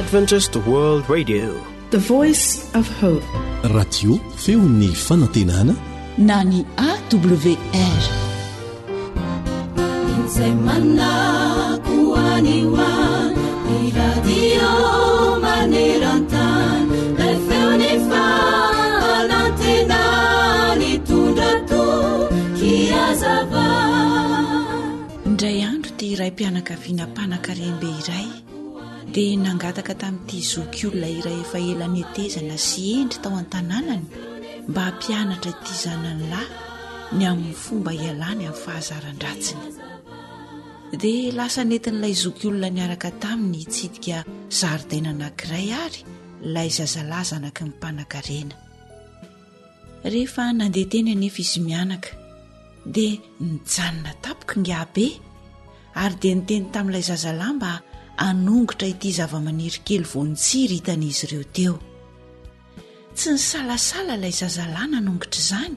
Adventist World Radio. The Voice of Hope. Radio feon'ny fanantenana na ny AWR. Izay manako any ho any, ny radio maneran-tany, ilay feon'ny fanantenana nitondra toky hazava. Indray andro ity raim-pianakaviana mpanankarem-be iray dia nangataka tamin'ity zokiolona iray efa ela netezana sy hendry tao an-tanànany mba hampianatra ity zanany lahy ny amin'ny fomba hialany amin'ny fahazaran-dratsiny. Dia lasa nentin'ilay zokiolona niaraka taminy hitsidika zaridaina anankiray ary ilay zazalahy zanaky ny mpanankarena. Rehefa nandeha teny anefa izy mianaka dia nijanona tampoka ingahibe ary dia niteny tamin'ilay zazalahy mba hanongotra ity zavamaniry kely vao nitsiry hitan'izy ireo teo. Tsy nisalasala ilay zazalahy nanongotra izany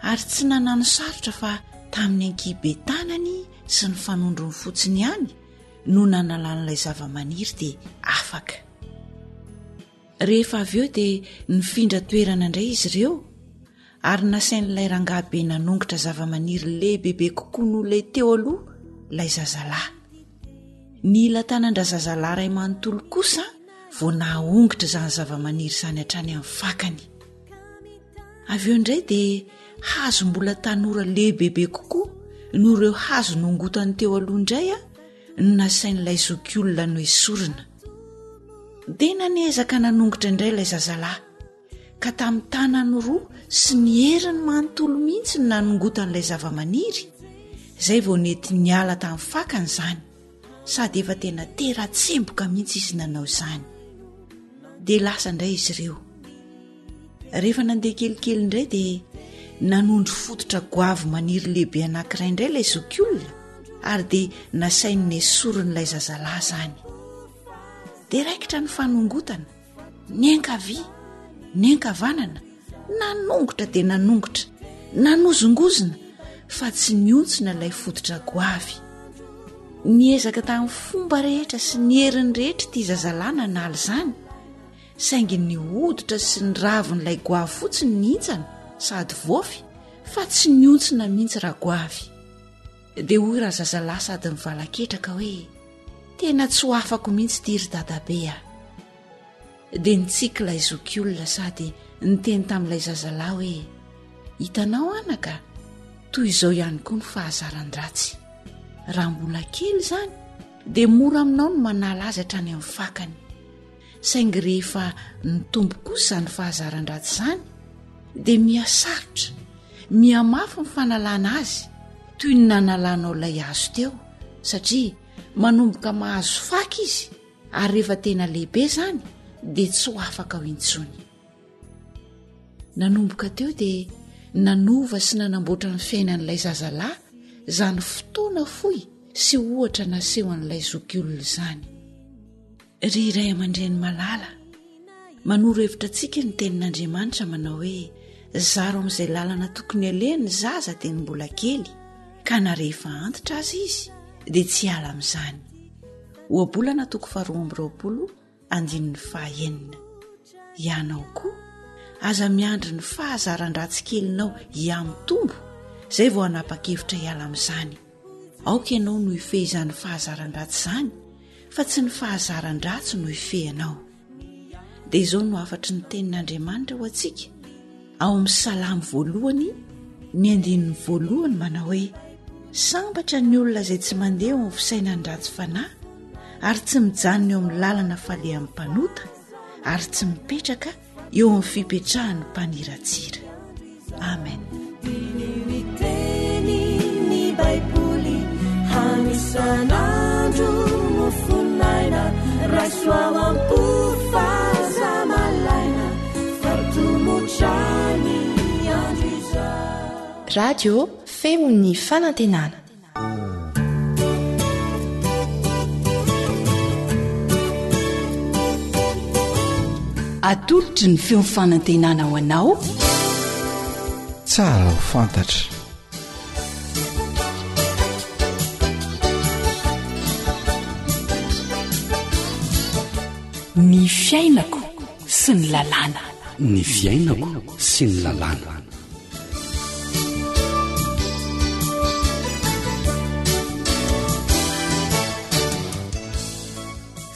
ary tsy nanano sarotra fa tamin'ny ankihibe tanany sy ny fanondrony fotsiny ihany no nanalan'ilay zavamaniry dia afaka. Rehefa avy eo dia nifindra toerana indray izy ireo ary nasain'ilay rangahy be nanongotra zavamaniry lehibebe kokoa noho ilay teo aloha ilay zazalahy. Nila tanan-drazazalahy iray manontolo kosa vao nahongotra izany zavamaniry izany hatrany amin'ny fakany. Avy eo indray dia hazo mbola tanora lehibebe kokoa noho ireo hazo nongotany teo aloha indray no nasain'ilay zokiolona noesorina. Dia nanezaka nanongotra indray ilay zazalahy, ka tamin'ny tanany roa sy ny heriny manontolo mihitsy no nanongotan'ilay zavamaniry, izay vao nety niala tamin'ny fakany izany, sady efa tena tera-tsemboka mihitsy izy nanao izany. Dia lasa indray izy ireo. Rehefa nandeha kelikely indray dia nanondro fototra goavy maniry lehibe anankiray indray ilay zokiolona ary dia nasainy nesorin'ilay zazalahy izany. Dia raikitra ny fanongotana, niankavia, niankavanana, nanongotra dia nanongotra, nanozongozona fa tsy nihontsina ilay fototra goavy. Niezaka tamin'ny fomba rehetra sy ny heriny rehetra ity zazalahy nanala izany saingy ny hoditra sy ny ravin'ilay goavy fotsiny nihintsana sady voafy fa tsy nihontsina mihitsy ragoavy. Dia hoy razazalahy sady nivalaketraka hoe, tena tsy ho afako mihitsy ity ry dadabe a! Dia nitsiky ilay zokiolona sady niteny tamin'ilay zazalahy hoe, hitanao anaka, toy izao ihany koa ny fahazaran-dratsy. Raha mbola kely izany dia mora aminao ny manala azy hatrany amin'ny fakany. Saingy rehefa nitombo kosa izany fahazaran-dratsy izany dia mihasarotra, mihamafy ny fanalana azy toy ny nanalanao ilay hazo teo satria manomboka mahazo faka izy ary rehefa tena lehibe izany dia tsy ho afaka ao intsony. Nanomboka teo dia nanova sy nanamboatra ny fiainan'ilay zazalahy izany fotoana fohy sy ohatra nasehon'ilay zokiolona izany. Ry ray aman-dreny malala, manoro hevitra antsika ny tenin'Andriamanitra manao hoe zaro amin'izay lalana tokony alehany ny zaza dia ny mbola kely, ka na rehefa antitra aza izy dia tsy hiala amin'izany. Ohabolana toko faharoa amby 20 andininy fahaenina. Ianao koa, aza miandry ny fahazaran-dratsy kelinao hihamitombo izay vao hanapa-kevitra hiala amin'izany. Aoka ianao no hifehy izany fahazaran-dratsy izany fa tsy ny fahazaran-dratsy no hifehy anao. Dia izao no hafatry ny tenin'Andriamanitra ho antsika ao amin'ny salamo voalohany ny andininy voalohany manao hoe sambatra ny olona izay tsy mandeha eo amin'ny fisainan'ny ratsy fanahy ary tsy mijanona eo amin'ny lalana falehan'ny mpanota ary tsy mipetraka eo amin'ny fipetrahan'ny mpaniratsira. Amen. Diniho ny teny ny Baiboly hanisan'andro mofon'aina raiso ao am-po fa aza malaina fa tomotra ny andro izao. Radio Feon'ny Fanantenana. Atolotry ny feo fanantenana ho anao. Tsara ho fantatra. Ny fiainako sy ny lalàna. Ny fiainako sy ny lalàna.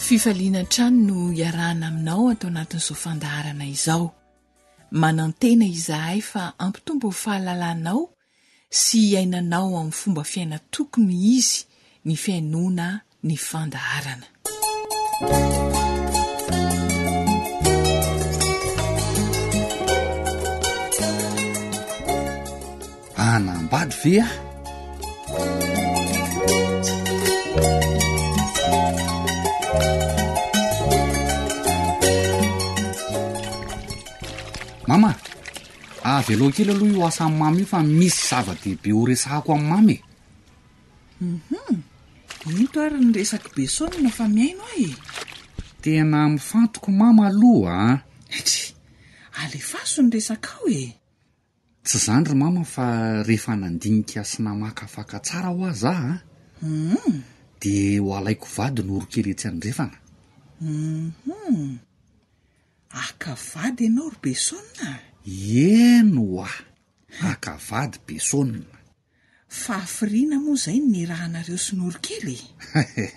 Fifaliana hatrany no iarahana aminao ato anatin'izao fandaharana izao. Manantena izahay fa hampitombo ny fahalalanao sy hiainanao amin'ny fomba fiaina tokony izy ny fihainoana ny fandaharana. Hanambady ve aho? Mama, avelao kely aloha io asan'i Mama io fa misy zava-dehibe ho resahako amin'i Mama e. Hum, into ary ny resak'i Besonina fa mihaino aho e. Tena mifantoka Mama aloha a. Dry, alefaso ny resakao e. Tsy izany ry mama fa rehefa nandinika sy namakafaka tsara hoa za a! Hum. Dia ho alaiko vady ny orokely etsy andrefana. Hum. Haka vady ianao ry Besona a! Eny hoa! Haka vady Besona. Fa hafiriana moa izay ny niarahanareo sy Norokely e?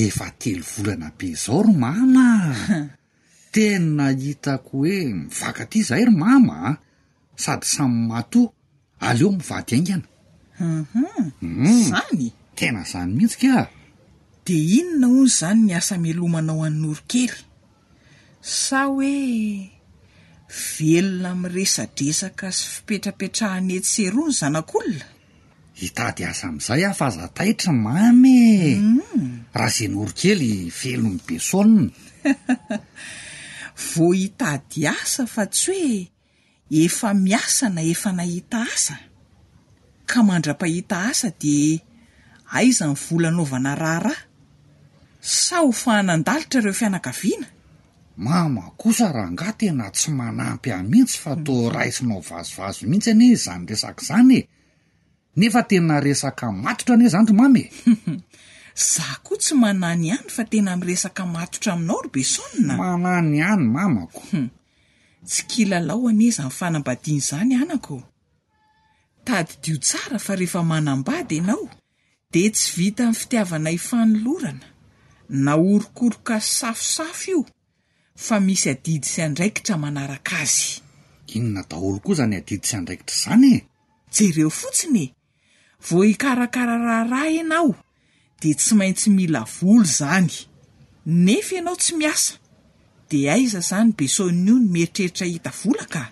Efa telo volana be izao ry mama a! Tena hitako hoe mifankatia izahay ry mama a! Sady samy matoa, aleo mivady haingana. Hum, zany? Tena zany mihitsy ka! Dia inona hono izany ny asa amelomanao an'i Norokely? Sa hoe velona amin'ny resadresaka sy fipetrapetrahana etsy sy eroa ny zanak'olona? Hitady asa amin'izay aho fa aza taitra mamy e! Raha ze noro kely velon'i Besonina. Vao hitady asa fa tsy hoe efa miasa na efa nahita asa. Ka mandra-pahita asa dia aiza ny vola anaovana raharaha? Sa ho fahanan-dalitra ireo fianakaviana? Mama kosa rangahy tena tsy manampy ahy mihitsy fa toa raisinao vazivazy mihitsy anie izany resaka izany e! Nefa tena resaka matotra anie izany ry mama e! Za koa tsy manany ihany fa tena miresaka matotra aminao ry Besonina a! Manany ihany mamako. Tsy kilalao anie izany fanambadiana izany anako ô! Tadidio tsara fa rehefa manambady ianao dia tsy vitan'ny fitiavana ifanolorana na orokoroka sy safosafo io fa misy adidy sy andraikitra manaraka azy. Inona daholo koa izany adidy sy andraikitra izany e? Jereo fotsiny e! Vao hikarakara raharaha ianao dia tsy maintsy mila vola izany. Nefa ianao tsy miasa. Dia aiza izany Besonio no mieritreritra hahita vola ka?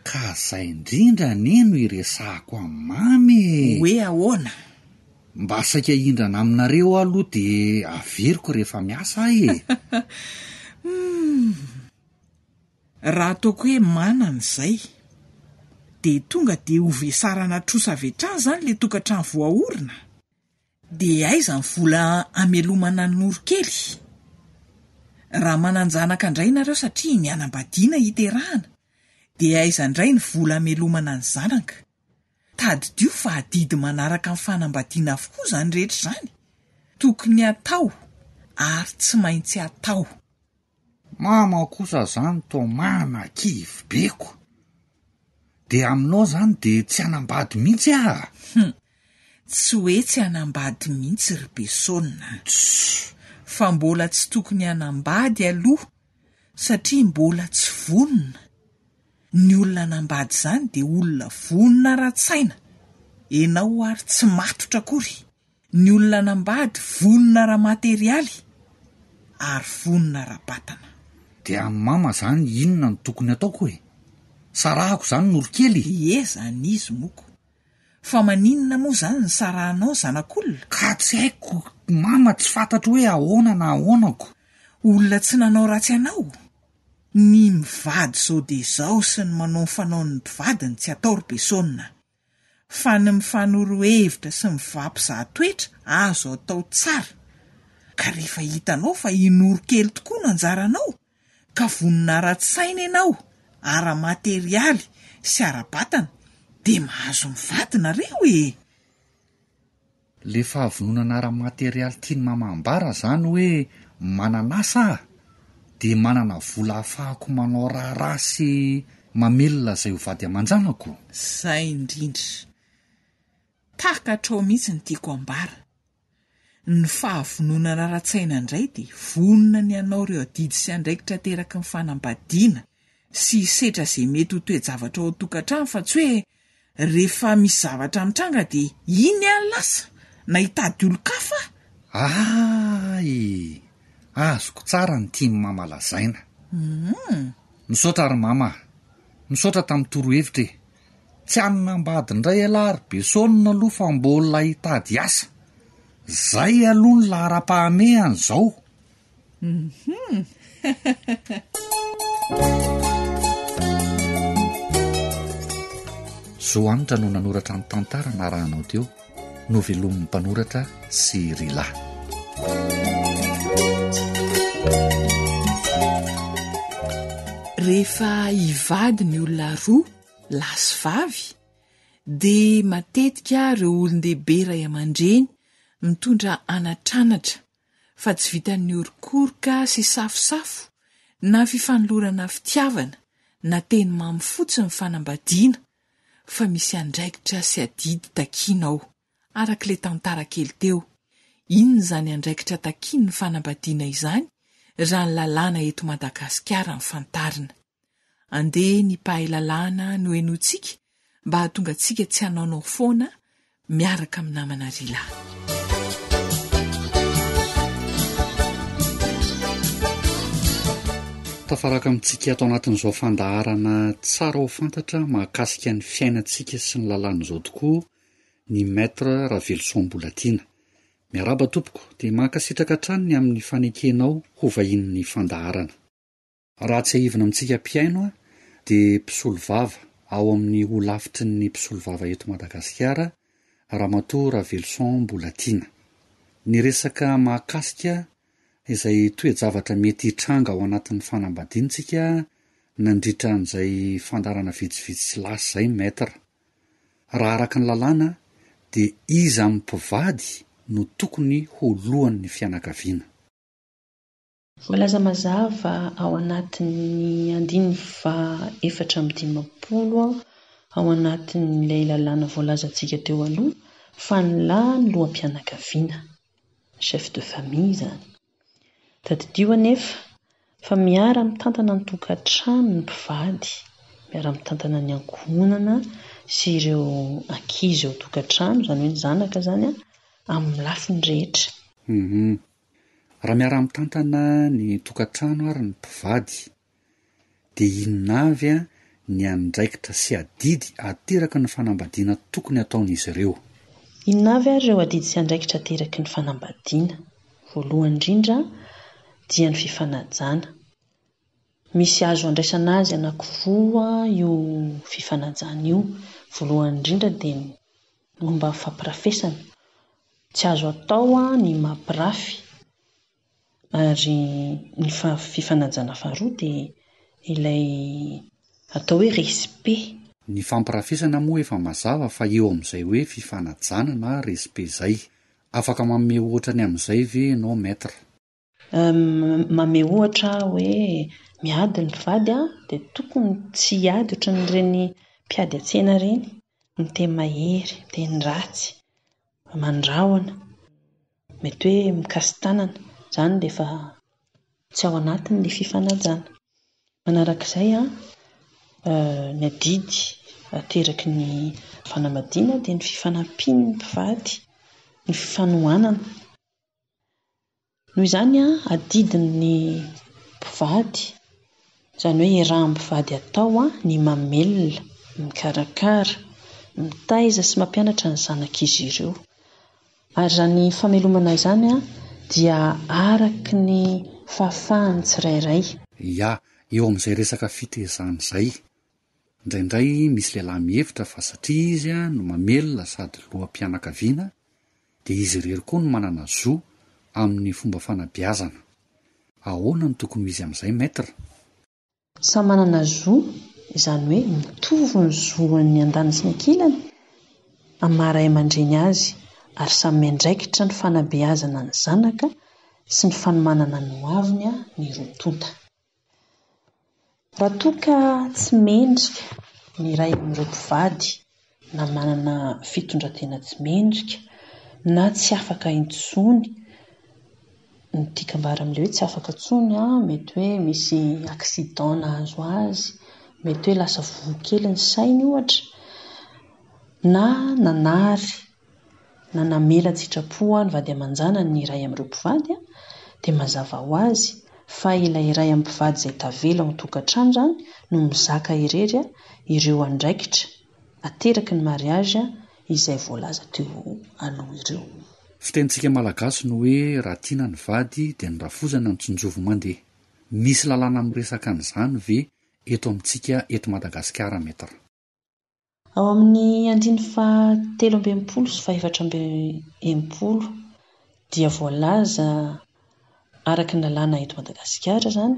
Ka zay indrindra anie no iresahako amin'i Mamy e! Hoe ahoana? Mba saika hindrana aminareo aho aloha dia averiko rehefa miasa aho e! Humm! Raha ataoko hoe manana izay, dia tonga dia ho vesarana trosa avy hatrany izany ilay tokantrano voaorina? Dia aiza ny vola hamelomana an'i Noro kely? Raha manan-janaka indray nareo satria ny hanambadiana hiterahana, dia aiza indray ny vola hamelomana ny zanaka? Tadidio fa adidy manaraka ny fanambadiana avokoa izany rehetra izany. Tokony hatao ary tsy maintsy hatao. Mama kosa zany toa manakivy be ko! De aminao zany de tsy hanambady mihitsy ah? Hum! Tsy hoe tsy hanambady mihitsy ry Besona a! Fa mbola tsy tokony hanambady aloha satria mbola tsy vonona. Ny olona hanambady izany dia olona vonona ara-tsaina, enao ary tsy matotra akory. Ny olona hanambady vonona ara-materialy ary vonona ara-batana. Dia amin'i mama zany inona no tokony ataoko e? Sarahako zany Noro kely? Ie zany izy moko. Fa maninona moa zany ny sarahanao zanak'olona? Ka tsy haiko mama tsy fantatro hoe ahoana na ahoana ko. Olona tsy nanao ratsy anao? Ny mivady zao dia izao sy ny manao ny fanaon'ny mpivady no tsy atao ry Besona. Fa ny mifanoro hevitra sy mivampizaha toetra azo atao tsara. Ka rehefa hitanao fa i Noro kely tokoa no anjaranao, ka vonona ara-tsaina ianao, ara-materialy sy ara-batana, dia mahazo mivady nareo e! Le fahavononana ara-materialy tian'i mama ambara zany hoe manana asa ah? Dia manana vola ahafahako manao raharaha sy mamelona izay ho vady aman-janako. Izay indrindra. Takatrao mihitsy ny tiako ambara. Ny fahavononana ara-tsaina indray dia vonona ny hanao ireo adidy sy andraikitra ateraky ny fanambadiana sy hisetra izay mety ho toe-javatra ao an-tokantrano fa tsy hoe rehefa misy zavatra mitranga dia iny aho lasa na hitady olon-kafa aho. Hay! Azoko tsara ny tian'i mama lazaina. Misaotra ry mama a! Misaotra tamin'ny torohevitra e! Tsy hanambady indray ialahy ry Besôna aloha fa mbola hitady asa. Zay aloha ny laharam-pahamehana izao. Zo Hanitra no nanoratra ny tantara narahanao teo, novelomin'ny mpanoratra sy Rila. Rehefa hivady ny olona roa lahy sy vavy, dia matetika ireo olon-dehibe ray aman-dreny mitondra anatranatra fa tsy vitan'ny orokoroka sy safosafo na fifanolorana fitiavana na teny mamy fotsiny ny fanambadiana fa misy andraikitra sy adidy takiana ao, araka ilay tantara kely teo. Inona izany andraikitra takian'ny fanambadiana izany raha ny lalàna eto Madagasikara no fantarina? Andeha ny mpahay lalàna no henointsika mba hahatonga antsika tsy hanaonao foana miaraka amin'ny namana Rila. Tafaraka amintsika ato anatin'izao fandaharana tsara ho fantatra mahakasika ny fiainantsika sy ny lalàna izao tokoa ny Maître Raveloson Mbolatiana. Miarahaba tompoko, dia mankasitraka hatrany ny amin'ny fanekenao ho vahinin'ny fandaharana. Raha tsiahivina amintsika mpihaino dia mpisolovava ao amin'ny holafitry ny mpisolovava eto Madagasikara Ramatoa Raveloson Mbolatiana. Niresaka mahakasika izay toe-javatra mety hitranga ao anatin'ny fanambadiana isika nandritra an'izay fandaharana vitsivitsy lasa izay Maître. Raha araka ny lalàna dia iza amin'ny mpivady no tokony ho lohan'ny fianakaviana? Voalaza mazava ao anatin'ny andininy faha 54 ao anatin'ilay lalàna voalazantsika teo aloha fa ny lahy no loham-pianakaviana, chef de famille izany. Tadidio anefa fa miara-mitantana ny tokantrano ny mpivady, miara-mitantana ny ankohonana sy ireo ankizy ao an-tokantrano, izany hoe ny zanaka izany, amin'ny lafiny rehetra. Raha miara-mitantana ny tokantrano ary ny mpivady dia inona avy ny andraikitra sy adidy ateraky ny fanambadiana tokony hataon'izy ireo? Inona avy ary ireo adidy sy andraikitra ateraky ny fanambadiana? Voalohany indrindra dia ny fifanajana. Misy azo andraisana azy anankiroa io fifanajana io. Voalohany indrindra dia ny momba ny fampirafesana. Tsy azo atao ny mampirafy ary ny fifanajana faharoa dia ilay atao hoe respect. Ny fampirafesana moa efa mazava fa eo amin'izay hoe fifanajana na respect izay. Afaka manome ohatra ny amin'izay ve ianao Maître? Manome ohatra aho hoe miady ny mpivady dia tokony tsy hiady ohatran'ireny mpiady an-tsena ireny, miteny mahery, miteny ratsy, mandrahona, mety hoe mikasi-tanana, izany dia efa tsy ao anatiny ilay fifanajana. Manarak'izay, ny adidy ateraky ny fanambadiana dia ny fifanampian'ny mpivady, ny fifanohanana. Noho izany, adidin'ny mpivady, izany hoe iarahan'ny mpivady atao ny mamelona, mikarakara, mitaiza sy mampianatra ny zanak'izy ireo. Ary izany famelomana izany dia araka ny fahafahan'ny tsirairay. Ya, eo amin'izay resaka fitezana izay. Indraindray misy lehilahy mihevitra fa satria izy no mamelona sady loham-pianakaviana dia izy irery koa no manana zo amin'ny fomba fanabeazana. Ahoana no tokony ho izy amin'izay Maître? Samy manana zo, izany hoe mitovy ny zon'ny andaniny sy ny ankilany amin'ny maha ray aman-dreny azy ary samy miandraikitra ny fanabeazana ny zanaka sy ny fanomanana ny hoaviny ny roa tonta. Raha toa ka tsy mendrika ny iray amin'ireo mpivady na manana fitondran-tena tsy mendrika na tsy afaka intsony, ny tiako ambara amin'ilay hoe tsy afaka intsony an, mety hoe misy accident nahazo azy, mety hoe lasa voa kely ny sainy ohatra, na nanary na namela an-tsitrapo ny vady aman-janany ny iray amin'ireo mpivady dia mazava ho azy fa ilay iray amin'ny mpivady izay tavela ao an-tokantrano izany no mizaka irery ireo andraikitra ateraky ny mariage izay voalaza teo aloha ireo. Fitenintsika Malagasy ny hoe raha tiana ny vady dia ny rafozana no tsinjovy mandeha. Misy lalàna miresaka an'izany ve eto amintsika eto Madagasikara Maître? Ao amin'ny andininy fahatelo amby 60 sy fahefatra amby 60 dia voalaza araka ny lalàna eto Madagasikara izany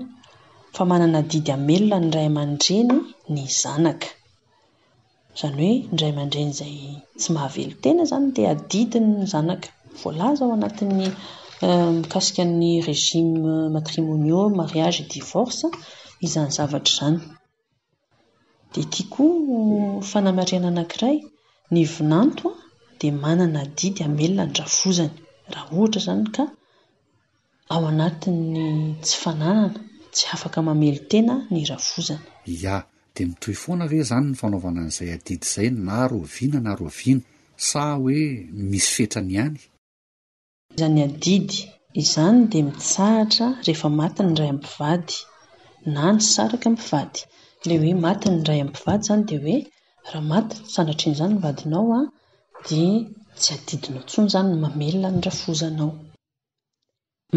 fa manana adidy hamelona ny ray aman-dreny ny zanaka. Izany hoe ny ray aman-dreny izay tsy mahavelon-tena izany dia adidin'ny zanaka. Voalaza ao anatin'ny mikasika ny régime matrimoniaux, mariage et divorce izany zavatra izany. Dia ity koa fanamarihana anankiray, ny vinanto dia manana adidy hamelona ny rafozany, raha ohatra izany ka ao anatin'ny tsy fananana, tsy afaka mamelon-tena ny rafozana. Ya, dia mitohy foana ve izany ny fanaovana an'izay adidy izay na rahoviana na rahoviana sa hoe misy fetrany ihany? Izany adidy izany dia mitsahatra rehefa maty ny iray amin'ny mpivady na nisaraka ny mpivady. Ilay hoe maty ny iray amin'ny mpivady izany dia hoe raha maty sanatria an'izany ny vadinao dia tsy adidinao intsony izany ny mamelona ny rafozanao.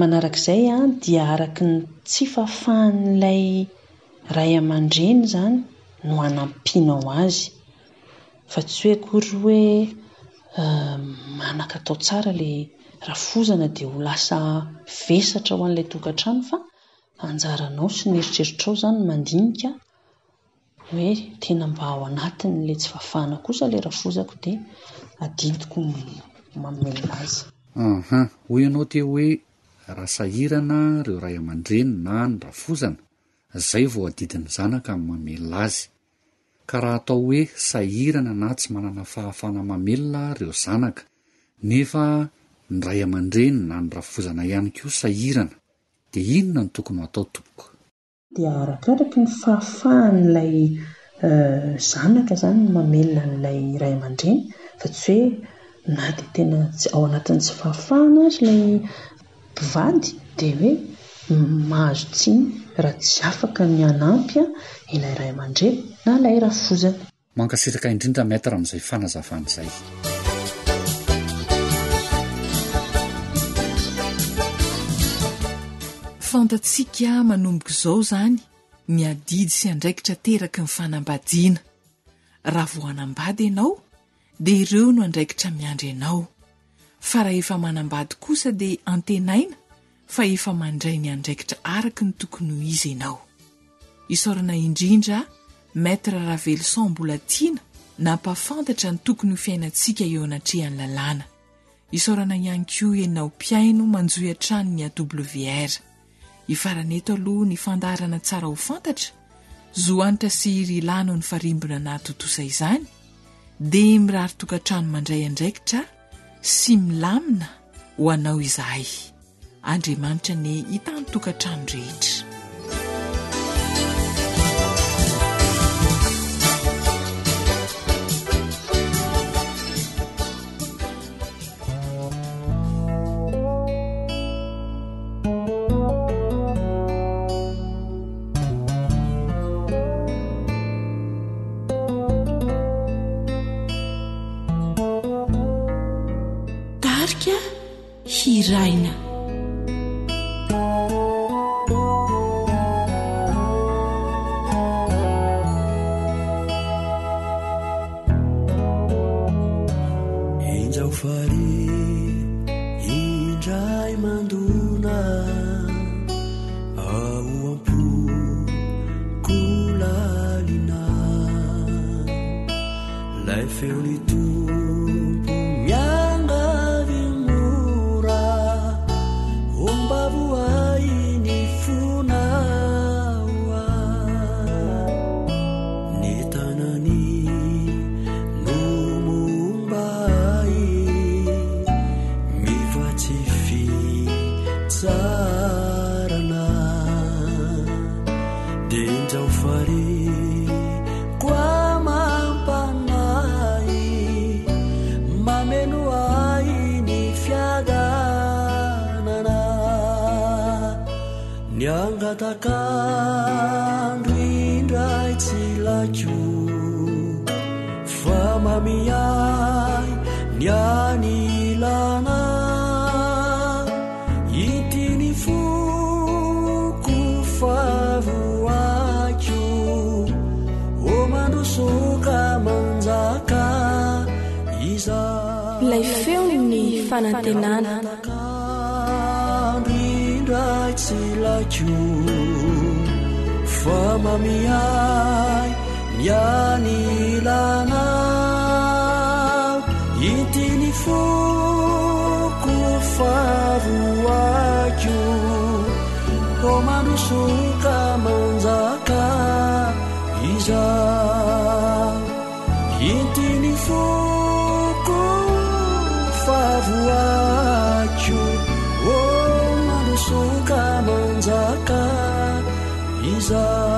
Manarak'izay dia araka ny tsy fahafahan'ilay ray aman-dreny izany no hanampianao azy fa tsy hoe akory hoe manan-katao tsara ilay rafozana dia ho lasa vesatra ho an'ilay tokantrano fa anjaranao sy ny eritreritrao izany no mandinika hoe tena mba ao anatin'ilay tsy fahafahana kosa ilay rafozako dia adidiko ny mamelona azy. Aha, hoy ianao teo hoe raha sahirana ireo ray aman-dreny na ny rafozana, zay vao adidin'ny zanaka ny mamelona azy. Ka raha atao hoe sahirana na tsy manana fahafahana mamelona ireo zanaka, nefa ny ray aman-dreny na ny rafozana ihany koa sahirana, dia inona no tokony ho atao tompoko? Dia arakaraky ny fahafahan'ilay zanaka izany no mamelona an'ilay ray aman-dreny fa tsy hoe na dia tena tsy ao anatin'ny tsy fahafahana ary ilay mpivady dia hoe mahazo tsiny raha tsy afaka ny hanampy ilay ray aman-dreny na ilay rafozana. Mankasitraka indrindra Maître amin'izay fanazavana izay. Fantatsika manomboka izao izany ny adidy sy andraikitra ateraky ny fanambadiana. Raha vao hanambady ianao dia ireo no andraikitra miandry anao. Fa raha efa manambady kosa dia antenaina fa efa mandray ny andraikitra araka ny tokony ho izy ianao. Isaorana indrindra Maître Raveloson Mbolatiana nampahafantatra ny tokony ho fiainantsika eo anatrehan'ny lalàna. Isaorana ihany koa ianao mpihaino manjohy hatrany ny AWR. Hifarana eto aloha ny fandaharana tsara ho fantatra, Zo Hanitra sy Rilà no nifarimbona nahatontosa izany, dia mirary tokantrano mandray andraikitra sy milamina ho anao izahay. Andriamanitra anie hitahy ny tokantrano rehetra. Tarika hiraina. Injao farihy indray mandona ao am-poko lalina Lay feon'ny Tompo miangavy mora Ombavo ahy ny fonao ahy. mamy ahy ny anilanao Inty ny foko fa voako Ô mandroso ka manjaka izaho Ilay feon'ny fanantenana. Indrindra tsy laiko fa mamy ahy ny anilanao Inty ny foko fa voako Ô mandroso ka manjaka izaho Inty ny foko fa voako Ô mandroso ka manjaka izaho.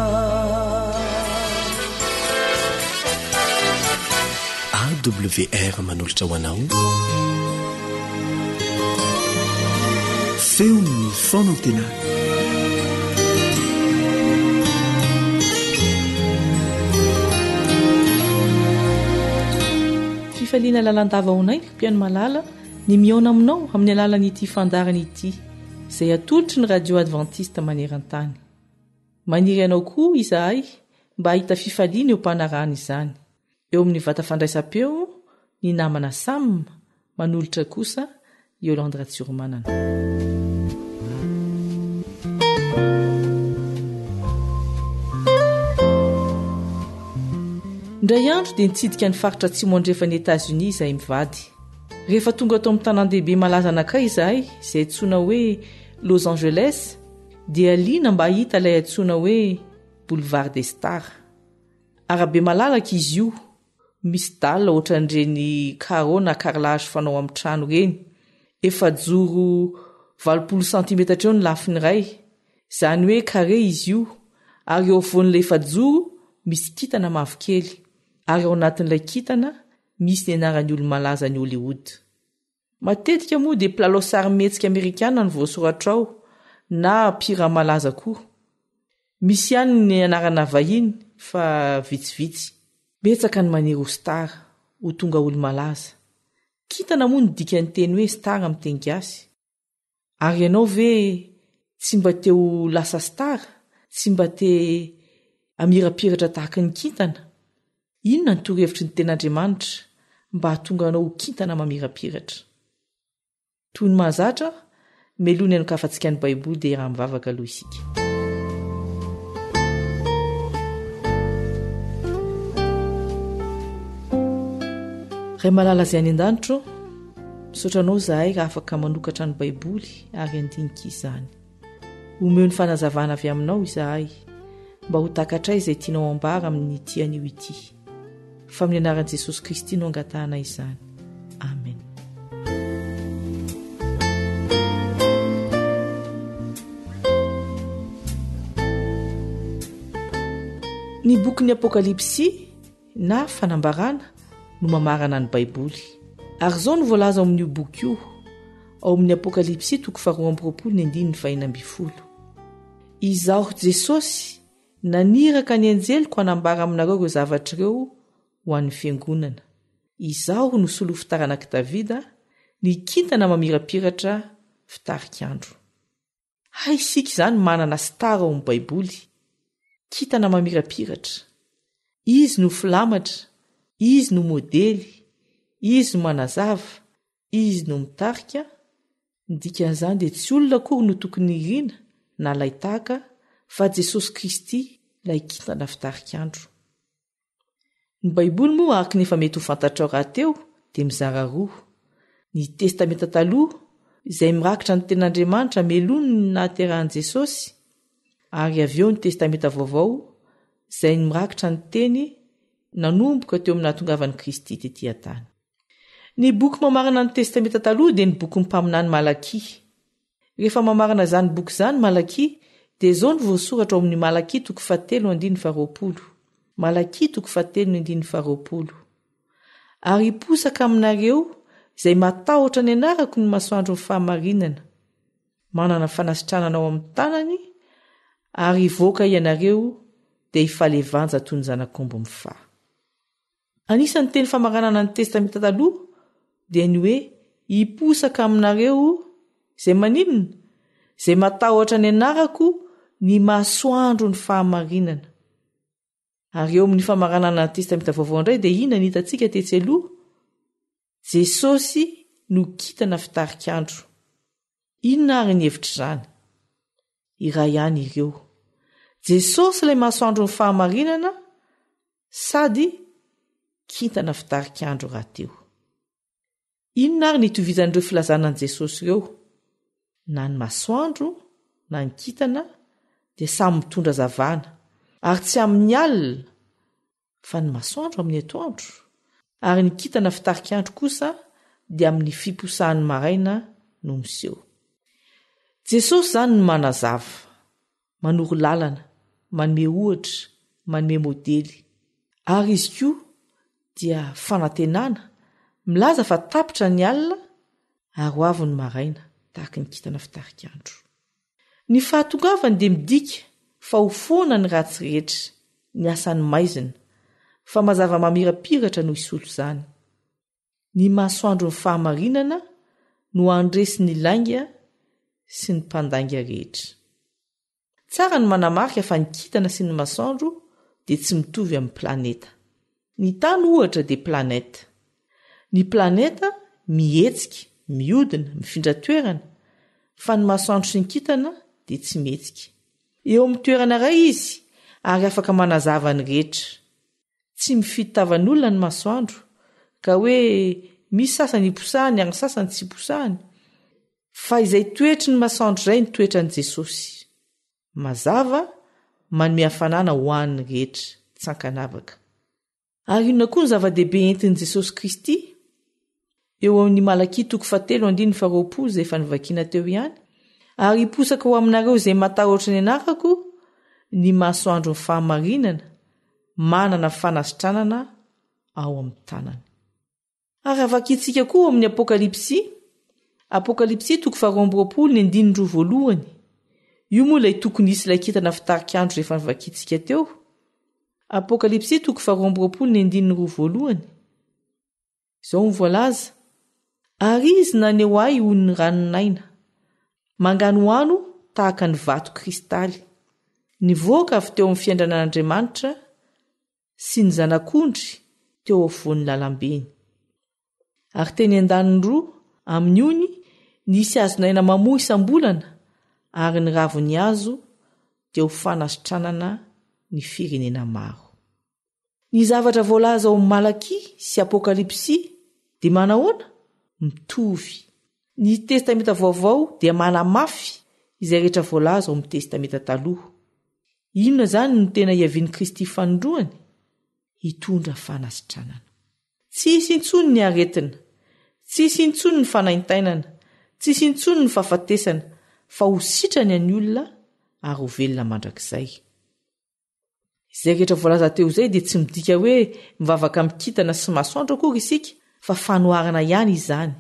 AWR manolotra ho anao Feon'ny fanantenana. Fifaliana lalandava ho anay, mpihaino malala, ny mihaona aminao amin'ny alalan'ity fandaharana ity, izay atolotry ny Radio Adventiste maneran-tany. Maniry anao koa izahay mba hahita fifaliana eo am-panarahana izany. Eo amin'ny vata fandraisam-peo ny namana Sam, manolotra kosa Yolande Ratsiromanana. Indray andro dia nitsidika ny faritra atsimo andrefan'i Etazonia izahay mivady. Rehefa tonga tao amin'ny tanàn-dehibe malaza anankiray izahay, izay antsoina hoe Los Angeles, dia liana mba hahita ilay antsoina hoe Boulevard des Stars. Arabe malalaka izy io, misy dalle ohatran'ireny carreaux na carrelage fanao amin'ny trano ireny. Efajoro 80 santimetatra eo ny lafiny iray, izany hoe carré izy io, ary eo afovoan'ilay efajoro misy kintana mavokely, ary ao anatin'ilay kintana misy ny anaran'ny olo-malaza any Hollywood. Matetika moa dia mpilalao sarimihetsika amerikana no voasoratra ao na mpihira malaza koa. Misy ihany ny anarana vahiny fa vitsivitsy. Betsaka ny maniry ho star, ho tonga olo-malaza. Kintana moa no dikan'ny teny hoe star amin'ny teny gasy. Ary ianao ve tsy mba te ho lasa star, tsy mba te hamirapiratra tahaka ny kintana? Inona ny torohevitry ny Tenin'Andriamanitra mba hahatonga anao ho kintana mamirapiratra? Toy ny mahazatra, meloa ny hanokafantsika ny Baiboly dia hiaraha-mivavaka aloha isika. Ray malala izay any an-danitra ô, misaotra anao izahay raha afaka manokatra ny Baiboly ary handinika izany. Omeo ny fanazavana avy aminao izahay mba ho takatray izay tianao ambara amin'ity anio ity. Fa amin'ny anaran'i Jesosy Kristy no angatahana izany. Amen. Ny bokin'ny Apokalypsy na Fanambarana no mamarana ny Baiboly. Ary izao no voalaza ao amin'io boky io, ao amin'ny Apokalypsy toko faharoa amby roapolo ny andininy fahenina ambin'ny folo. Izaho Jesosy naniraka ny anjeliko hanambara aminareo ireo zavatra ireo ho an'ny fiangonana. Izaho no solofo taranak'i Davida, ny kintana mamirapiratra fitarik'andro. Hay isika izany manana star ao amin'ny Baiboly, kintana mamirapiratra. Izy no filamatra, izy no modely, izy no manazava, izy no mitarika, ny dikan'izany dia tsy olona akory no tokony irina na alain-tahaka fa Jesosy Kristy ilay kintana fitarik'andro. Ny Baiboly moa araka ny efa mety ho fantatrao rahateo dia mizara roa. Ny Testamenta Taloha izay mirakitra ny Tenin'Andriamanitra mialoha ny nahaterahan'i Jesosy ary avy eo ny Testamenta Vaovao izay ny mirakitra ny Teny nanomboka teo amin'ny nahatongavan'i Kristy tetỳ an-tany. Ny boky mamarana ny Testamenta Taloha dia ny bokin'ny mpaminany Malakia. Rehefa mamarana izany boky izany Malakia, dia izao no voasoratra ao amin'ny Malakia toko fahatelo andininy faharoapolo, Malakia toko fahatelo ny andininy faharoapolo, Ary hiposaka aminareo izay matahotra ny anarako ny masoandron'ny fahamarinana, manana fanasitranana ao amin'ny tanany, ary hivoaka ianareo dia hifalevanja toy ny zanak'omby mifaha. Anisan'ny teny famaranana ny Testamenta Taloha dia ny hoe hiposaka aminareo izay maninona? Izay matahotra ny anarako ny masoandron'ny fahamarinana. Ary eo amin'ny famaranana ny Testamenta Vaovao indray dia inona ny hitantsika tetsy aloha? Jesosy no kintana fitarik'andro. Inona àry ny hevitr'izany? Iray ihany ireo. Jesosy ilay masoandron'ny fahamarinana sady kintana fitarik'andro rahateo. Inona àry ny itovizan'ireo filazana an'i Jesosy ireo? Na ny masoandro na ny kintana dia samy mitondra hazavana, ary tsy amin'ny alina, fa ny masoandro amin'ny atoandro, ary ny kintana fitarik'andro kosa dia amin'ny fiposahan'ny maraina no miseho. Jesosy izany no manazava, manoro lalana, manome ohatra, manome modely. Ary izy koa dia fanantenana, milaza fa tapitra ny alina ary ho avy ny maraina, tahaka ny kintana fitarik'andro. Ny fahatongavany dia midika fa ho foana ny ratsy rehetra, ny asan'ny maizina, fa mazava mamirapiratra no hisolo izany. Ny masoandron'ny fahamarinana no handresy ny lainga sy ny mpandainga rehetra. Tsara ny manamarika fa ny kintana sy ny masoandro dia tsy mitovy amin'ny planeta. Ny tany ohatra dia planète. Ny planeta mihetsika, mihodina, mifindra toerana, fa ny masoandro sy ny kintana dia tsy mihetsika. Eo amin'ny toerana iray izy ary afaka manazava ny rehetra. Tsy mifidy tavan'olona ny masoandro, ka hoe misy sasany iposahany ary ny sasany tsy iposahany. Fa izay toetry ny masoandro izay ny toetran'i Jesosy. Mazava, manome hafanana ho an'ny rehetra, tsy ankanavaka. Ary inona koa ny zava-dehibe entin'i Jesosy Kristy? Eo amin'ny Malakia toko fahatelo andininy faharoapolo izay efa novakiana teo ihany, Ary hiposaka ho aminareo izay matahotra ny anarako ny masoandron'ny fahamarinana, manana fanasitranana ao amin'ny tanany. Ary raha vakintsika koa ao amin'ny Apokalypsy, Apokalypsy toko faharoa amby 20 ny andininy roa voalohany, io moa ilay toko nisy ilay kintana fitarik'andro izay efa novakintsika teo, Apokalypsy toko faharoa amby 20 ny andininy roa voalohany, izao no voalaza, Ary izy naneho ahy onin'ny ranon'aina, manganohano tahaka ny vato kristaly, nivoaka avy teo amin'ny fiandranan'Andriamanitra sy ny Zanak'ondry teo afovoan'ny lalambeny. Ary teny an-daniny roa amin'ny ony nisy hazon'aina mamoa isam-bolana, ary ny ravin'ny hazo dia ho fanasitranana ny firenena maro. Ny zavatra voalaza ao amin'ny Malakia sy Apokalypsy dia manahoana? Mitovy. Ny Testamenta Vaovao dia manamafy izay rehetra voalaza ao amin'ny Testamenta Taloha. Inona izany no tena hiavian'i Kristy fanindroany? Hitondra fanasitranana. Tsy hisy intsony ny aretina, tsy hisy intsony ny fanaintainana, tsy hisy intsony ny fahafatesana, fa ho sitrana ny olona ary ho velona mandrakizay. Izay rehetra voalaza teo izay dia tsy midika hoe mivavaka amin'ny kintana sy masoandro akory isika fa fanoharana ihany izany,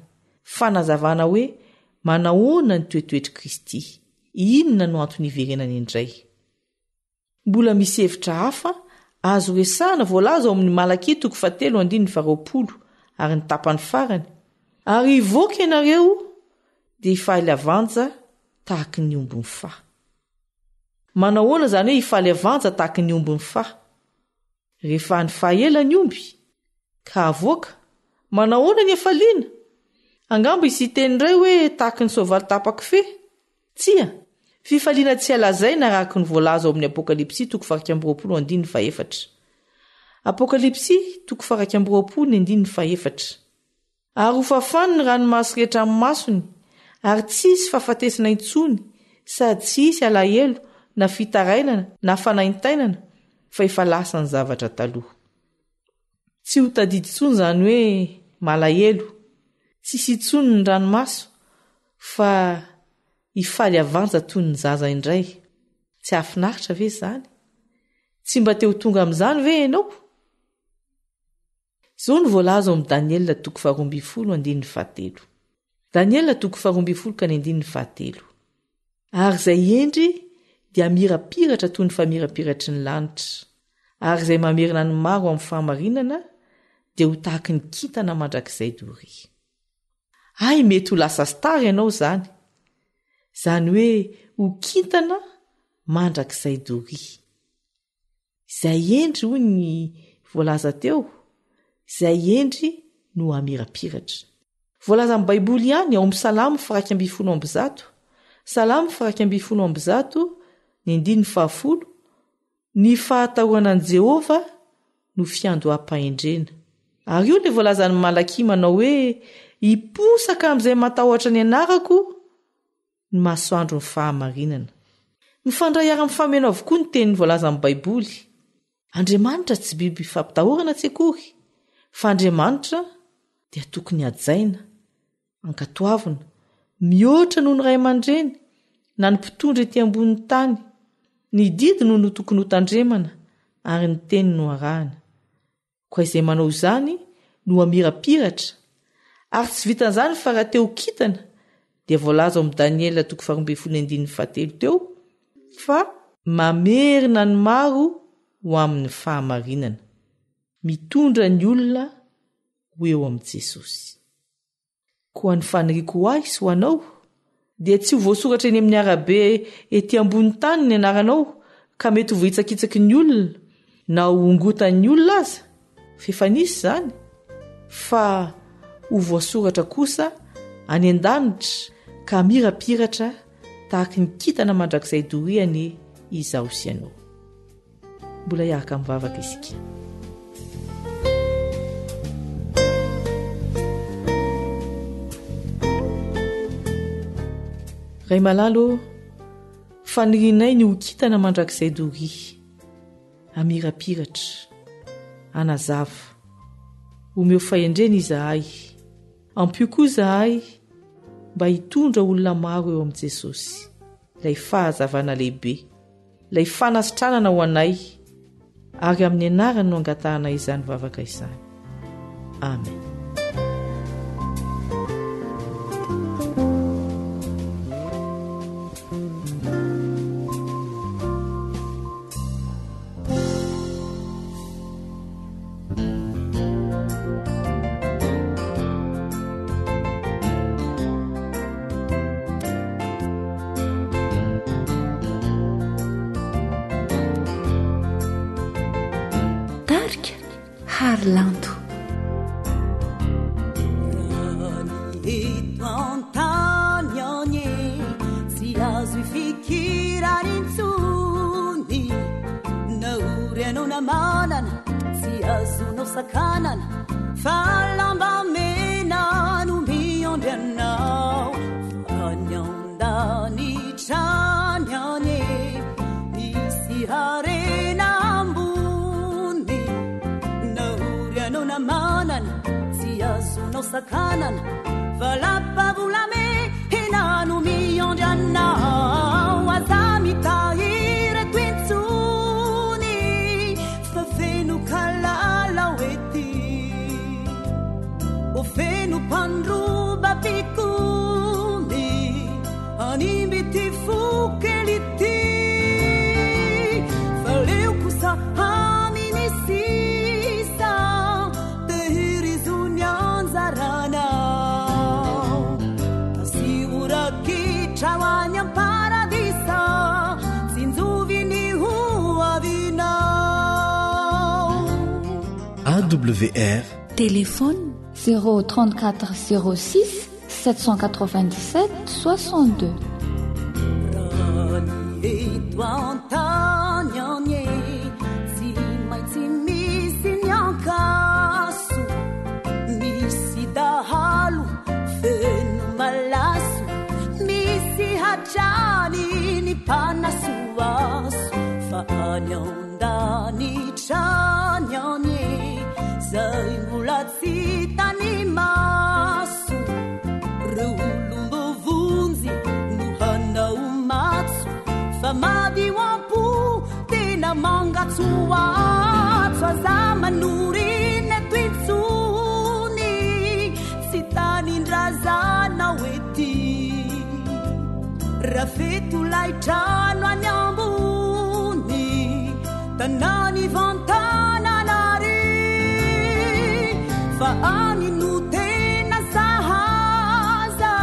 fanazavana hoe manahoana ny toetoetr'i Kristy, inona no antony hiverenany indray. Mbola misy hevitra hafa azo resahana voalaza ao amin'ny Malakia toko fahatelo andininy faharoapolo ary ny tapany farany, Ary hivoaka ianareo dia hifaly avanja tahaky ny omby mifaha. Manahoana izany hoe hifaly avanja tahaky ny omby mifaha? Rehefa any faha ela ny omby ka avoaka, manahoana ny hafaliana? Angamba hisy hiteny indray hoe tahaky ny soavaly tapa-kofehy. Tsia, fifaliana tsy hay lazaina araka ny voalaza ao amin'ny Apokalypsy toko faha-21 andininy fahefatra. Apokalypsy toko faha-21 ny andininy fahefatra. Ary hofafany ny ranomaso rehetra amin'ny masony, ary tsy hisy fahafatesana intsony, sady tsy hisy alahelo na fitarainana na fanaintainana, fa efa lasa ny zavatra taloha. Tsy ho tadidy intsony izany hoe malahelo, tsy hisy intsony ny ranomaso, fa hifaly havanja toy ny zaza indray. Tsy hahafinaritra ve izany? Tsy mba te ho tonga amin'izany ve ianao? Izao no voalaza ao amin'ny Daniela toko faharoambinifolo andininy fahatelo. Daniela toko faharoambinifolo ka ny andininy fahatelo. Ary izay hendry dia hamirapiratra toy ny famirapiratry ny lanitra, ary izay mamerina ny maro amin'ny fahamarinana dia ho tahaky ny kintana mandrakizay doria. Hay mety ho lasa star ianao izany. Izany hoe ho kintana mandrakizay doria. Izay hendry hoy ny voalaza teo, izay hendry no hamirapiratra. Voalazan'ny Baiboly ihany ao amin'ny Salamo faha 111, Salamo faha 111, ny andininy fahafolo, Ny fahatahorana an'i Jehovah no fiandoham-pahendrena. Ary io ilay voalazan'i Malakia manao hoe, Hiposaka amin'izay matahotra ny anarako ny masoandron'ny fahamarinana. Mifandray ary mifameno avokoa ny teny voalazan'ny Baiboly. Andriamanitra tsy biby fampitahorana tsy akory, fa Andriamanitra dia tokony hajaina, ankatoavina, mihoatra noho ny ray aman-dreny na ny mpitondra ety ambonin'ny tany. Ny didy no no tokony hotandremana ary ny teny no arahana. Koa izay manao izany no hamirapiratra. Ary tsy vitan'izany fa raha te ho kintana dia voalaza ao amin'ny Daniela toko faharoambinifolo andininy fahatelo teo fa mamerina ny maro ho amin'ny fahamarinana. Mitondra ny olona ho eo amin'i Jesosy. Koa ny faniriako ho ahy sy ho anao dia tsy ho voasoratra eny amin'ny arabe ety ambony tany ny anaranao ka mety ho voahitsakitsaky ny olona na ho hongotan'ny olona aza, f'efa nisy izany, fa ho voasoratra kosa any an-danitra ka hamirapiratra tahaky ny kintana mandrakizay doria anie izaho sy ianao. Mbola hiaraka mivavaka isika. Ray malala ô, fanirianay ny ho kintana mandrakizay doria, hamirapiratra, hanazava. Omeo fahendrena izahay, ampio koa izahay mba hitondra olona maro eo amin'i Jesosy, ilay fahazavana lehibe. Ilay fanasitranana ho anay, ary amin'ny anarany no angatahanay izany vavaka izany. Amen. Tarika Harilanto. Eto an-tany anie tsy azo ifikirana intsony na ory ianao na manana tsy azonao sakanana fa lamba mena no miandry anao fa any an-danitra any anie misy harena ambony na ory ianao na manana tsy azonao sakanana fa lapa volamena no miandry anao aza mitahiry eto intsony Fa feno kalalao ety O feno mpandroba mpikomy Hanimba ity fo kely ity Fa leo kosa amin'ny sisa Tehirizo ny anjaranao Asio rakitra ho any am-paradisa Tsinjovy ny ho avinao. AWR. Téléphone 034 06 797 62. Raha ny eto an-tany anie tsy maintsy misy ny ankaso Misy dahalo feno malaso Misy hatrany ny mpanasoaso Fa any an-danitra any anie Zay mbola tsy hitany maso Reo olom-boavonjy no hanao matso Fa madio am-po tena mangatsoatso Aza manorina eto intsony Tsy tanindrazanao ety Rafeto lay trano any ambony Tanàn'ivantanana ary. Fa any no tena sahaza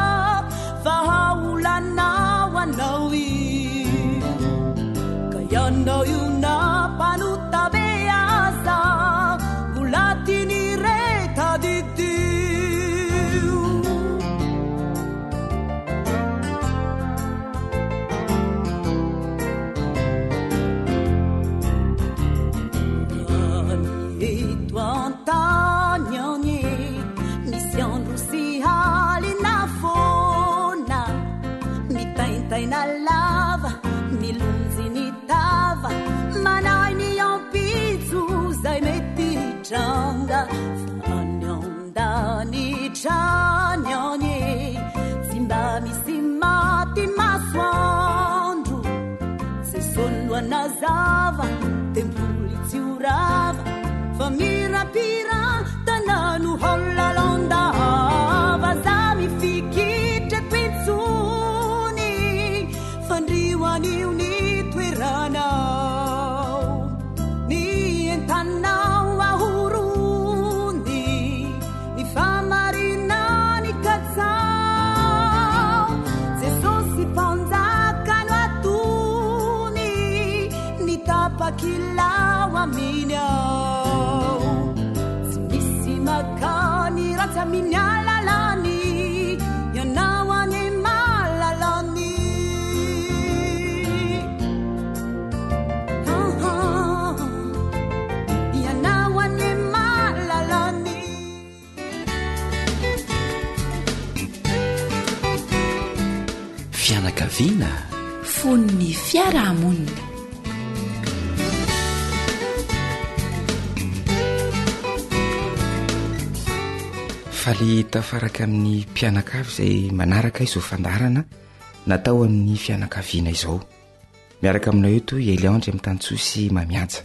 Vahaolana ho anao io Ka ianao io na mpanota be aza Mbola tiany re tadidio Eto an-tany anie misy andro sy alina foana Mitaintaina lava, milonjy ny tava Manahy ny ampitso izay mety hitranga Fa any an-danitra any anie tsy mba misy maty masoandro Jesosy no hanazava, tempoly tsy ho rava Fa mirapirantana no ho lalandava Za mifikitra eto intsony Fandriho anio ny toeranao Ny entanao ahorony Ny fahamarinany katsaho Jesosy Mpanjaka no atony Ny tapakilao aminy ao Tsy misy maka ny ratsy amin'ny alalany Ianao anie malalany Ianao anie malalany Fianakaviana. Fon'ny fiarahamonina. Faly tafaraka amin'ny mpianakavy izay manaraka izao fandaharana natao amin'ny fianakaviana izao. Miaraka aminao eto i Eliandry Mitantsoa sy Mamihaja.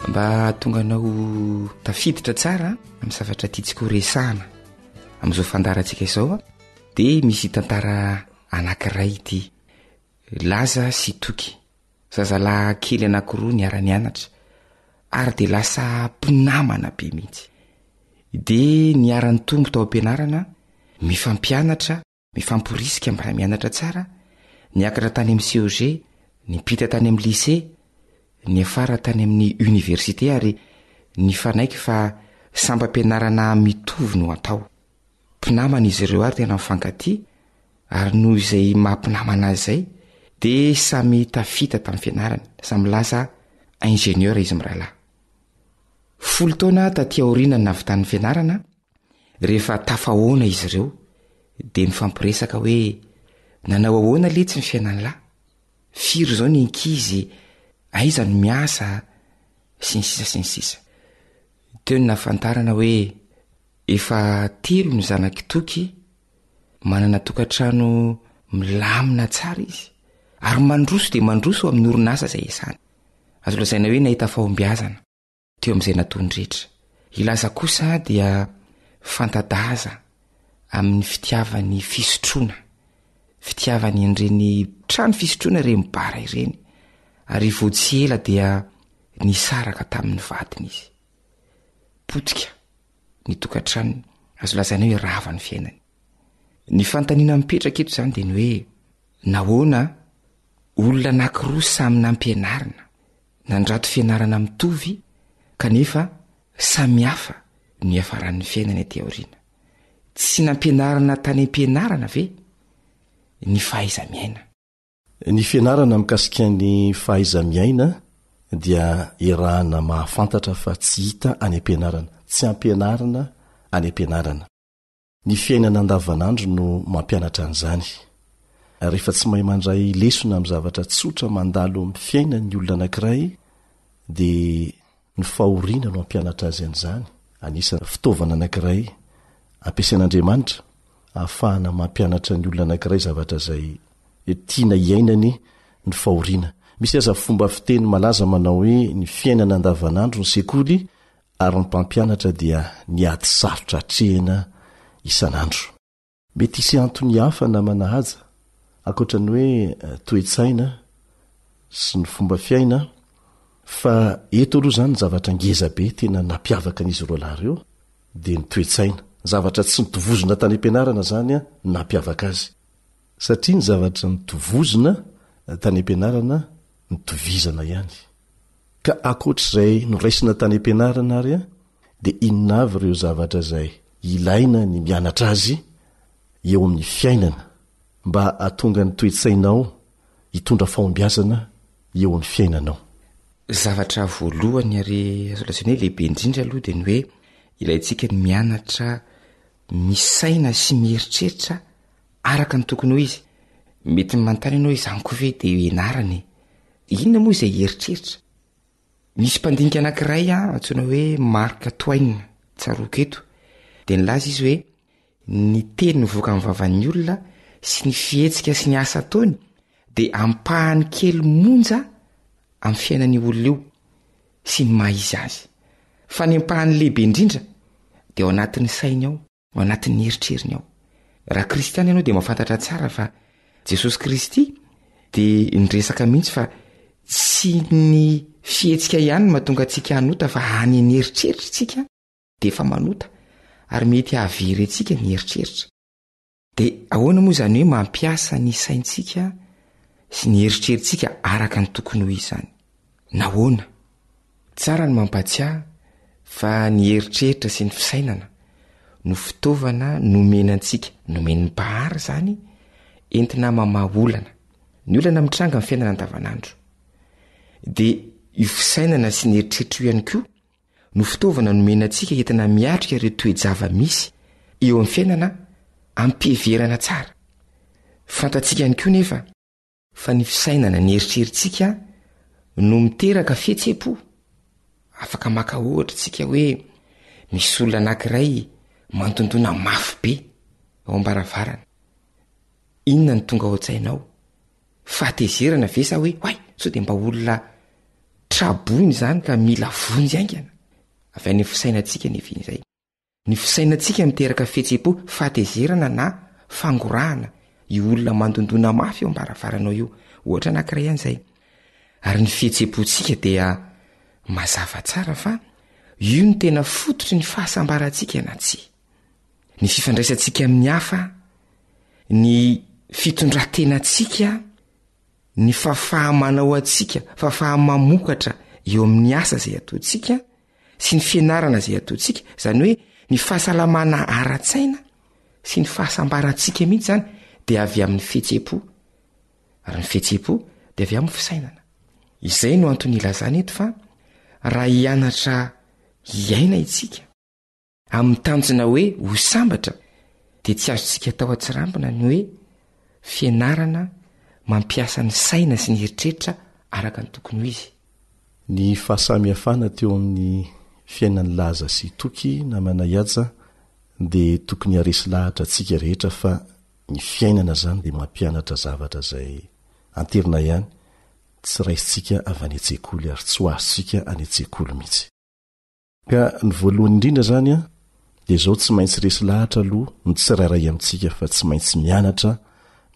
Mba hahatonga anao tafiditra tsara amin'ny zavatra tiantsika ho resahana amin'izao fandaharantsika izao dia misy tantara anankiray ity. Laza sy Toky. Zazalahy kely anankiroa niara-nianatra ary dia lasa mpinamana be mihitsy. Dia niara-nitombo tao am-pianarana, mifampianatra, mifamporisika mba mianatra tsara, niakatra tany amin'ny CEG, niampita tany amin'ny lycée, niafara tany amin'ny université ary nifanaiky fa sampam-pianarana mitovy no atao. Mpinamana izy ireo ary tena mifankatia ary noho izay maha mpinamana azy izay dia samy tafita tamin'ny fianarany, samy lasa ingénieur izy mirahalahy. Folo taona taty aoriana ny nahavitan'ny fianarana, rehefa tafahoana izy ireo dia nifampiresaka hoe nanao ahoana letsy ny fiainan'lah? Firy izao ny ankizy, aiza no miasa, sy ny sisa sy ny sisa. Teo ny nahafantarana hoe Efa telo ny zanak'i Toky, manana tokantrano milamina tsara izy ary mandroso dia mandroso amin'ny orinasa izay iasany. Azo lazaina hoe nahita fahombiazana teo amin'izay nataony rehetra. I Laza kosa dia fanta-daza amin'ny fitiavany fisotroana, fitiavany an'ireny trano fisotroana ireny bar ireny ary vao tsy ela dia nisaraka tamin'ny vadiny izy. Potika ny tokantranony, azo lazaina hoe rava ny fiainany. Ny fanontaniana mipetraka eto izany dia ny hoe nahoana olona anankiroa samy nampianarina, nandrato fianarana mitovy kanefa samy hafa no hiafaran'ny fiainany aty aoriana. Tsy nampianarina tany am-pianarana ve ny fahaiza-miaina? Ny fianarana mikasika ny fahaiza-miaina dia iarahana mahafantatra fa tsy hita any am-pianarana, tsy ampianarina any am-pianarana. Ny fiainana andavanandro no mampianatra an'izany. Rehefa tsy mahay mandray lesona amin'ny zavatra tsotra mandalo amin'ny fiainany ny olona anankiray dia Ny fahoriana no hampianatra azy an'izany, anisan'ny fitaovana anankiray ampiasain'Andriamanitra ahafahana mampianatra ny olona anankiray zavatra izay tiana hiainany ny fahoriana. Misy aza fomba fiteny malaza manao hoe ny fiainana andavanandro ny sekoly ary ny mpampianatra dia ny ady sarotra atrehina isan'andro. Mety hisy antony hafa namana haja, ankoatra ny hoe toe-tsaina sy ny fomba fiaina. Fa eto aloha izany ny zavatra ngeza be tena nampiavaka an'izy roalahy ireo dia ny toe-tsaina. Ny zavatra tsy nitovozina tany am-pianarana izany no nampiavaka azy. Satria ny zavatra nitovozina tany am-pianarana nitovizana ihany. Ka ankoatr'izay noraisina tany am-pianarana ary dia inona avy ireo zavatra izay ilaina ny mianatra azy eo amin'ny fiainana mba hahatonga ny toe-tsainao hitondra fahombiazana eo amin'ny fiainanao? Zavatra voalohany ary azo lazaina hoe lehibe indrindra aloha dia ny hoe ilaintsika ny mianatra misaina sy mieritreritra araka ny tokony ho izy. Mety manontany ianao hoe izany koa ve dia ianarana e? Inona moa izay eritreritra? Misy mpandinika anankiray antsoina hoe Mark Twain, tsaroako eto, dia nilaza izy hoe ny teny mivoaka amin'ny vavan'ny olona sy ny fihetsika sy ny asa ataony dia ampahany kely monja amin'ny fiainan'io olona io sy ny maha izy azy. Fa ny ampahany lehibe indrindra dia ao anatin'ny sainy ao. ao anatin'ny eritreriny ao. Raha kristiana ianao dia mahafantatra tsara fa Jesosy Kristy dia niresaka mihitsy fa tsy ny fihetsika ihany no mahatonga antsika hanota fa any ny eritreritra tsika dia efa manota ary mety hahavery antsika ny eritreritra. Dia ahoana moa izany hoe mampiasa ny saintsika sy ny eritreritsika araka ny tokony ho izy izany? Nahoana? Tsara ny mampahatsiahy fa ny eritreritra sy ny fisainana no fitaovana nomena antsika, nomen'ny Mpahary izany, entina mamaha olana. Ny olana mitranga amin'ny fiainana andavanandro. Dia io fisainana sy ny eritreritra io ihany koa no fitaovana nomena antsika entina miatrika ireo toe-java-misy eo amin'ny fiainana amim-piheverana tsara. Fantatsika ihany koa nefa fa ny fisainana, ny eritreritsika no miteraka fihetseham-po. Afaka maka ohatra isika hoe misy olona anankiray mandondona mafy be ao am-baravarana. Inona no tonga ao an-tsainao? Fahatezerana ve sa hoe oay, sao dia mba olona traboina izany ka mila vonjy haingana? Avy any amin'ny fisainantsika anefa izay. Ny fisainantsika miteraka fihetseham-po, fahatezerana na fangorahana io olona mandondona mafy eo am-baravaranao io. Ohatra anankiray ihany izay. Ary ny fihetseham-pontsika dia mazava tsara fa io no tena fototry ny fahasambarantsika na tsia. Ny fifandraisantsika amin'ny hafa, ny fitondran-tenantsika, ny fahafaha-manao antsika, fahafaha-mamokatra eo amin'ny asa izay ataontsika sy ny fianarana izay ataontsika, izany hoe ny fahasalamana ara-tsaina sy ny fahasambarantsika mihitsy izany dia avy amin'ny fihetseham-po, ary ny fihetseham-po dia avy amin'ny fisainana. Izay no antony ilazana eto fa raha hianatra hiaina isika, Amin'ny tanjona hoe ho sambatra dia tsy azontsika atao an-tsirambina ny hoe fianarana mampiasa ny saina sy ny eritreritra araka ny tokony ho izy. Ny fahasamihafana teo amin'ny fiainan'i Laza sy Toky namana Ihaja dia tokony haharesy lahatra antsika rehetra fa ny fiainana izany dia mampianatra zavatra izay anterina ihany tsy raisintsika avy any an-tsekoly ary tsy ho azontsika any an-tsekoly mihitsy. Ka ny voalohany indrindra izany an, dia izao tsy maintsy resy lahatra aloha ny tsirairay amintsika fa tsy maintsy mianatra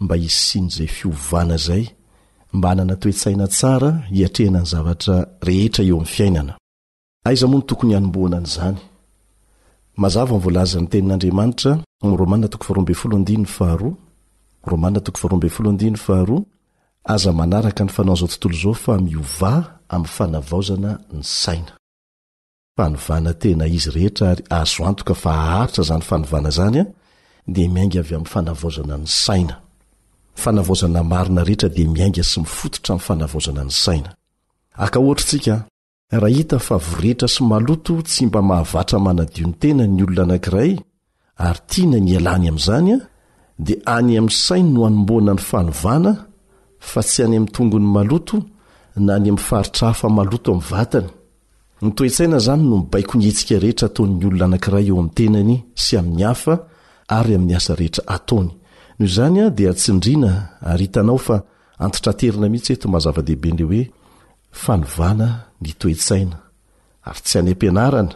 mba hisian'izay fiovana izay mba hanana toe-tsaina tsara hiatrehana ny zavatra rehetra eo amin'ny fiainana. Aiza moa no tokony hanombohana an'izany? Mazava ny voalazan'ny tenin'Andriamanitra ao amin'ny Romana toko faharoa ambin'ny folo andininy faharoa, Romana toko faharoa ambin'ny folo andininy faharoa, Aza manaraka ny fanaon'izao tontolo izao fa miovà amin'ny fanavaozana ny saina. Fanovana tena izy rehetra ary azo antoka fa haharitra izany fanovana izany dia miainga avy amin'ny fanavaozana ny saina. Fanavaozana marina rehetra dia miainga sy mifototra amin'ny fanavaozana ny saina. Aka ohatra isika, raha hita fa voretra sy maloto tsy mba mahavatra manadio ny tenany ny olona anankiray ary tiana ny hialany amin'izany dia any amin'ny sainy no hanombohana ny fanovana fa tsy any amin'ny tongony maloto na any amin'ny faritra hafa maloto amin'ny vatany. Ny toe-tsaina izany no mibaiko ny hetsika rehetra ataon'ny olona anankiray eo amin'ny tenany sy amin'ny hafa ary amin'ny asa rehetra ataony. Noho izany dia tsindriana ary hitanao fa antitraterina mihitsy eto maha zava-dehibe ny hoe fanovana ny toe-tsaina ary tsy any am-pianarana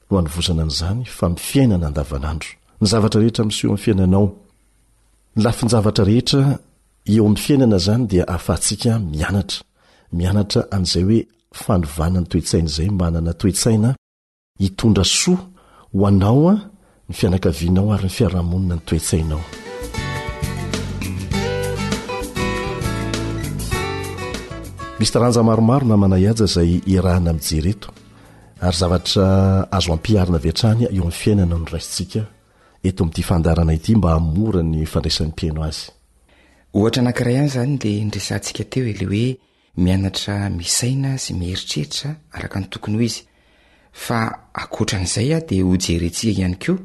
no hanovozana an'izany fa amin'ny fiainana andavanandro. Ny zavatra rehetra miseho amin'ny fiainanao, ny lafin-javatra rehetra eo amin'ny fiainana izany dia ahafahantsika mianatra, mianatra an'izay hoe. fanovana ny toe-tsaina izay, manana toe-tsaina hitondra soa ho anao, ny fianakavianao ary ny fiarahamonina ny toe-tsainao. Misy taranja maromaro namana Ihaja izay iarahana mijery eto ary zavatra azo ampiharina avy hatrany eo amin'ny fiainana no raisintsika eto amin'ity fandaharana ity mba hahamora ny fandraisan'ny mpihaino azy. Ohatra anankiray ihany izany ilay niresahantsika teo e, ilay hoe mianatra misaina sy mieritreritra araka ny tokony ho izy. Fa ankoatran'izay dia hojerentsika ihany koa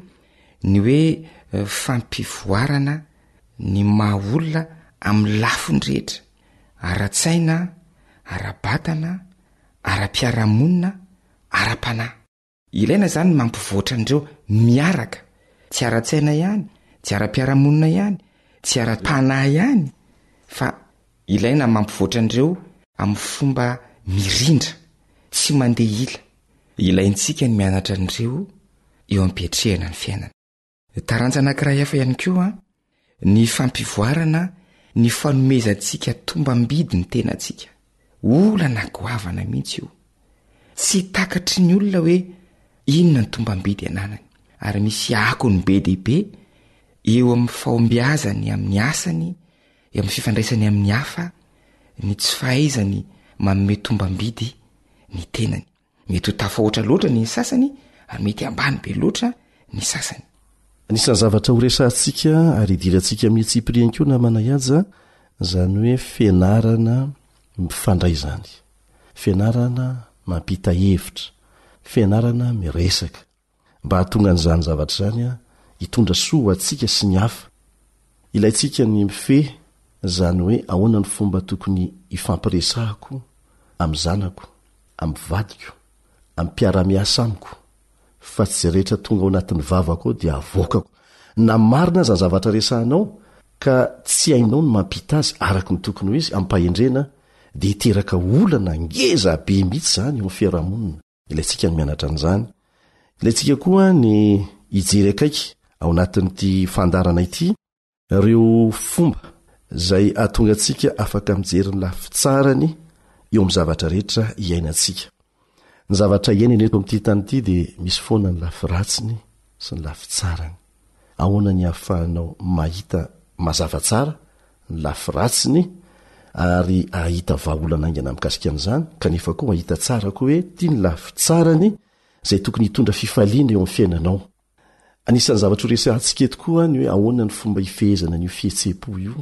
ny hoe fampivoarana ny maha olona amin'ny lafiny rehetra, ara-tsaina, ara-batana, ara-piarahamonina, ara-panahy. Ilaina izany ny mampivoatra an'ireo miaraka, tsy ara-tsaina ihany, tsy ara-piarahamonina ihany, tsy ara-panahy ihany, fa ilaina ny mampivoatra an'ireo amin'ny fomba mirindra, tsy mandeha ila. Ilaintsika ny mianatra an'ireo eo am-piatrehana ny fiainana. Taranja anankiray hafa ihany koa ny fampivoarana ny fanomezantsika tombam-bidy ny tenantsika. Olana goavana mihitsy io. Tsy takatry ny olona hoe inona ny tombam-bidy ananany ary misy akony be dia be eo amin'ny fahombiazany amin'ny asany, eo amin'ny fifandraisany amin'ny hafa ny tsy fahaizany manome tombam-bidy ny tenany. Mety ho tafahoatra loatra ny sasany ary mety ambany be loatra ny sasany. Anisan'ny zavatra horesahantsika ary hidirantsika amin'ny antsipiriany koa namana Ihaja izany hoe fianarana mifandray izany. Fianarana mampita hevitra, fianarana miresaka. Mba hahatonga an'izany zavatra izany hitondra soa ho antsika sy ny hafa, ilaintsika ny mifehy izany hoe ahoana ny fomba tokony hifampiresahako amin'ny zanako, amin'ny vadiko, amin'ny mpiara-miasa amiko, fa tsy izay rehetra tonga ao anatin'ny vavako ao dia avoakako. Na marina aza ny zavatra resahanao ka tsy hainao ny mampita azy araka ny tokony ho izy amim-pahendrena dia hiteraka olana ngeza be mihitsy izany eo amin'ny fiarahamonina. Ilaintsika ny mianatra an'izany. Ilaintsika koa ny hijery akaiky ao anatin'ity fandaharana ity ireo fomba izay hahatonga antsika afaka mijery ny lafy tsarany eo amin'ny zavatra rehetra iainantsika. Ny zavatra iainana eto amin'ity tany ity dia misy foana ny lafy ratsiny sy ny lafy tsarany. Ahoana ny ahafahanao mahita mazava tsara ny lafy ratsiny ary hahita vahaolana haingana mikasika an'izany, kanefa koa hahita tsara koa hoe ity ny lafy tsarany izay tokony hitondra fifaliana eo amin'ny fiainanao. Anisan'ny zavatra horesahantsika eto koa ny hoe ahoana ny fomba hifehezana an'io fihetseham-po io.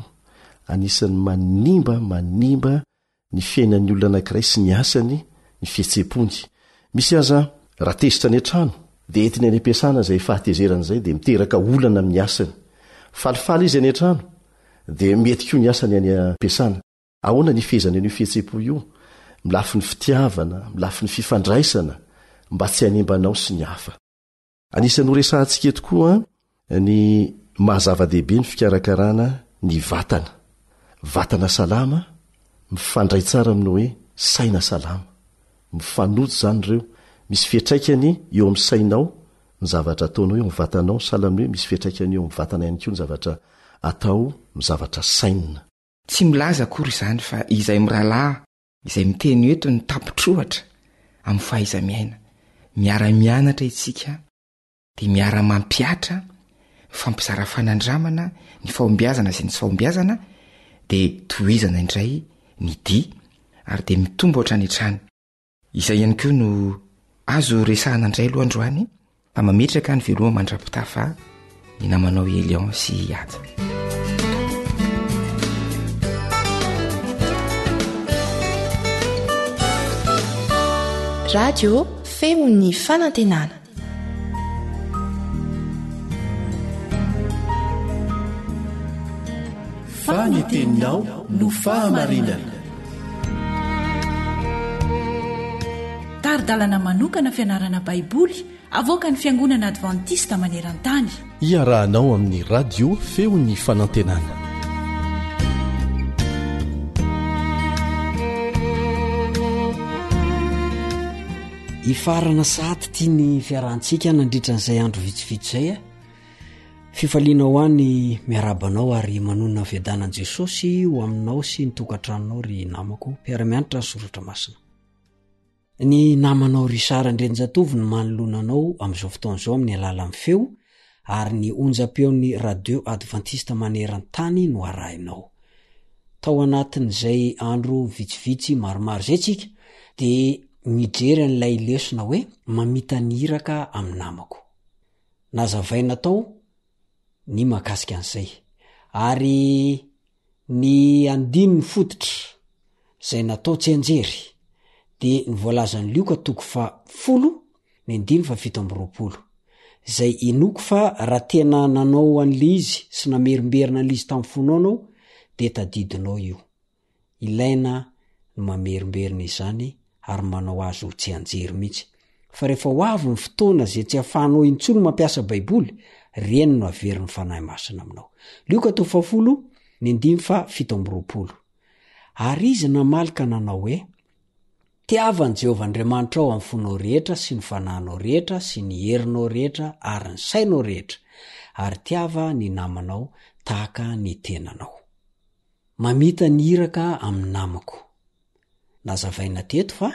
Anisan'ny manimba manimba ny fiainan'ny olona anankiray sy ny asany ny fihetseham-pony. Misy aza raha tezitra any an-trano dia entiny any am-piasana izay fahatezerana izay dia miteraka olana amin'ny asany. Falifaly izy any an-trano dia mety koa ny asany any am-piasana. Ahoana ny hifehezana an'io fihetseham-po io amin'ny lafiny fitiavana, amin'ny lafiny fifandraisana mba tsy hanimba anao sy ny hafa. Anisan'ny horesahantsika eto koa ny maha zava-dehibe ny fikarakarana ny vatana. Vatana salama mifandray tsara amin'ny hoe saina salama. Mifanojo izany ireo. Misy fiantraikany eo amin'ny sainao ny zavatra ataonao eo amin'ny vatanao, sahala amin'ny hoe misy fiantraikany eo amin'ny vatana ihany koa ny zavatra atao amin'ny zavatra sainina. Tsy milaza akory izany fa izay mirahalahy izay miteny eto ny tapitr'ohatra amin'ny fahaiza-miaina. Miara-mianatra isika dia miara-mampihatra, mifampizara fanandramana, ny fahombiazana sy ny tsy fahombiazana dia tohizana indray ny dia ary dia mitombo hatrany hatrany. Izay ihany koa no azo resahana indray aloha androany fa mametraka ny veloma mandra-pitafa ny namanao Elion sy i Haja. Radio Feon'ny Fanantenana. Fa ny teninao no fahamarinana. Tari-dalana manokana fianarana Baiboly avoakan'ny Fiangonana Advantista maneran-tany. Iarahanao amin'ny Radio Feon'ny Fanantenana. Hifarana sahady ity ny fiarahantsika nandritra an'izay andro vitsivitsy izay a. Fifaliana ho ahy ny miarahaba anao ary manonona ny fiadanan'i Jesosy ho aminao sy ny tokantranonao ry namako mpiara-mianatra ny soratra masina. Ny namanao Richard Andrianjatovo no manoloana anao amin'izao fotoana izao amin'ny alalan'ny feo ary ny onjam-peon'ny Radio Advantista maneran-tany no arahinao. Tao anatin'izay andro vitsivitsy maromaro izay tsika dia nijery an'ilay lesona hoe mamita ny iraka amin'ny namako. Nazavaina tao ny mahakasika an'izay. Ary Ny andininy fototra izay natao tsianjery dia ny voalazan'i Lioka toko faha folo ny andininy faha 27, izay inoako fa raha tena nanao an'ilay izy sy namerimberina an'ilay izy tamin'ny fonao anao dia tadidinao io. Ilaina ny mamerimberina izany ary manao azy ho tsianjery mihitsy. Fa rehefa ho avy ny fotoana izay tsy ahafahanao intsony mampiasa Baiboly, ireny no averin'ny Fanahy Masina aminao. Lioka toko fahafolo, ny andininy faha 27. Ary izy namaly ka nanao hoe, Tiava an'i Jehovah Andriamanitrao amin'ny fonao rehetra sy ny fanahinao rehetra sy ny herinao rehetra ary ny sainao rehetra, ary tiava ny namanao tahaka ny tenanao. Mamita ny iraka amin'ny namako. Nazavaina teto fa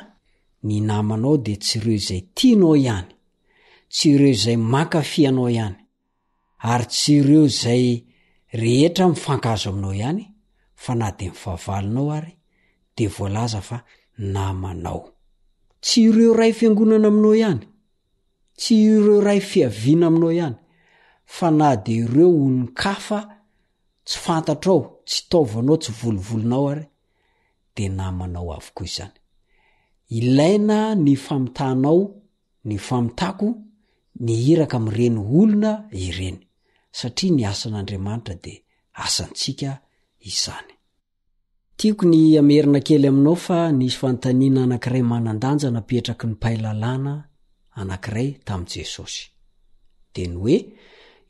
ny namanao dia tsy ireo izay tianao ihany, tsy ireo izay mankafy anao ihany, ary tsy ireo izay rehetra mifankahazo aminao ihany fa na dia ny fahavalonao ary dia voalaza fa namanao. Tsy ireo iray fiangonana aminao ihany, tsy ireo iray fiaviana aminao ihany, fa na dia ireo olon-kafa tsy fantatrao, tsy taovanao, tsy volovolonao ary dia namanao avokoa izany. Ilaina ny famitahanao, ny famitako ny iraka amin'ireny olona ireny, satria ny asan'Andriamanitra dia asantsika izany. Tiako ny hamerina kely aminao fa nisy fanontaniana anankiray manan-danja napetraky ny mpahay lalàna anankiray tamin'i Jesosy. Dia ny hoe,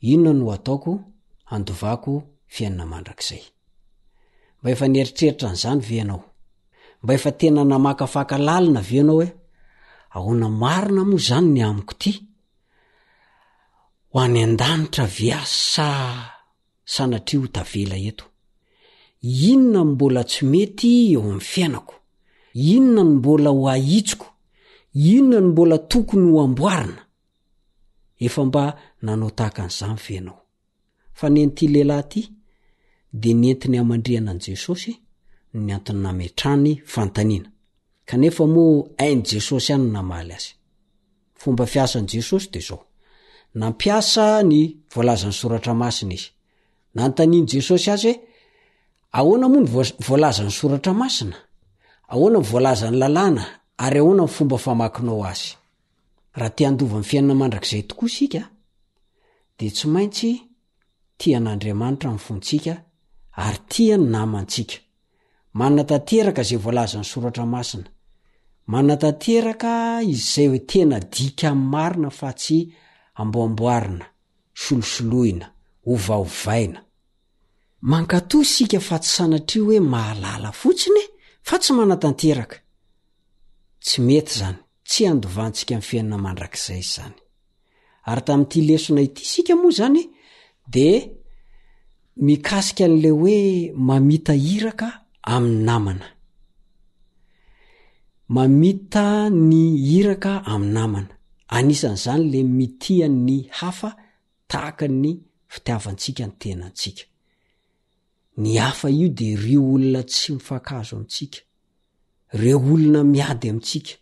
inona no hataoko handovako fiainana mandrakizay? Mba efa nieritreritra an'izany ve ianao? Mba efa tena namakafaka lalina ve ianao hoe, ahoana marina moa izany ny amiko ity? Ho any an-danitra ve aho sa sanatria ho tavela eto? Inona no mbola tsy mety eo amin'ny fiainako? Inona no mbola ho ahitsiko? Inona no mbola tokony ho amboarina? Efa mba nanao tahaka an'izany ve ianao? Fa nen'ity lehilahy ity dia nentiny hamandrihana an'i Jesosy ny antony nametrahany fanontaniana. Kanefa moa hain'i Jesosy ihany ny namaly azy. Fomba fiasan'i Jesosy dia izao. Nampiasa ny voalazan'ny soratra masina izy. Nanontanian'i Jesosy azy hoe, ahoana moa ny voalazan'ny soratra masina? Ahoana ny voalazan'ny lalàna? Ary ahoana ny fomba famakinao azy? Raha te handova ny fiainana mandrakizay tokoa isika, dia tsy maintsy tia an'Andriamanitra amin'ny fontsika ary tia ny namantsika. Manatanteraka izay voalazan'ny Soratra Masina. Manatanteraka izay hoe tena dika marina fa tsy amboamboarina, solosoloina, ovaovaina. Mankatò isika fa tsy sanatria hoe mahalala fotsiny fa tsy manatanteraka. Tsy mety izany, tsy handovantsika ny fiainana mandrakizay izany. Ary tamin'ity lesona ity isika moa izany dia mikasika an'ilay hoe mamita iraka amin'ny namana. Mamita ny iraka amin'ny namana. Anisan'izany le mitia ny hafa tahaka ny fitiavantsika ny tenantsika. Ny hafa io dia ireo olona tsy mifankahazo amintsika, ireo olona miady amintsika,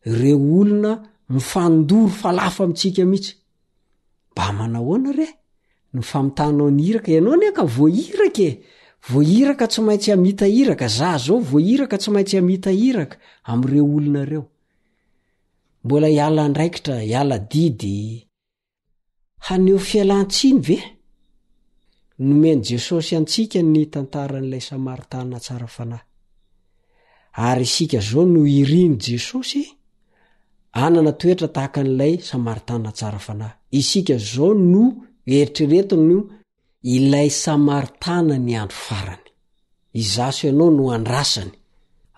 ireo olona mifandoro falafa amintsika mihitsy. Mba manahoana re ny famitahanao ny iraka? Ianao anie ka voahiraka e! Voahiraka tsy maintsy hamita iraka, za zao voahiraka tsy maintsy hamita iraka amin'ireo olona ireo. Mbola hiala andraikitra, hiala didy, Haneho fialan-tsiny ve? Nomen'i Jesosy antsika ny tantaran'ilay Samaritana tsara fanahy. Ary isika izao no irin'i Jesosy hanana toetra tahaka an'ilay Samaritana tsara fanahy. Isika izao no eritreretiny ho ilay Samaritana ny andro farany. Izaho sy ianao no andrasany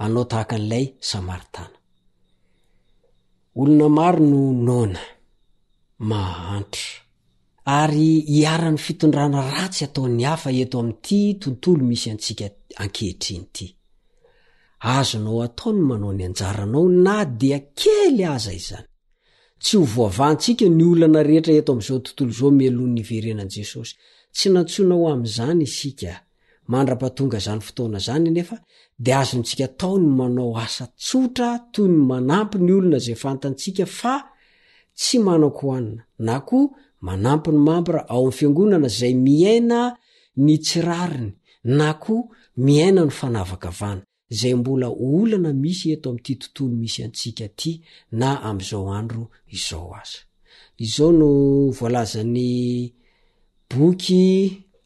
hanao tahaka an'ilay Samaritana. Olona maro no noana, mahantra, ary iharan'ny fitondrana ratsy ataon'ny hafa eto amin'ity tontolo misy antsika ankehitriny ity. Azonao atao ny manao ny anjaranao na dia kely aza izany. Tsy ho voavahantsika ny olana rehetra eto amin'izao tontolo izao mialoha ny hiverenan'i Jesosy. Tsy nantsoina ho amin'izany isika. Mandra-pahatonga izany fotoana izany anefa, dia azontsika atao ny manao asa tsotra toy ny manampy ny olona izay fantantsika fa tsy manan-kohanina, na koa manampy ny mambra ao amin'ny fiangonana izay miaina ny tsy rariny na koa miaina ny fanavakavahana, izay mbola olana misy eto amin'ity tontolo misy antsika ity na amin'izao andro izao aza. Izao no voalazan'ny boky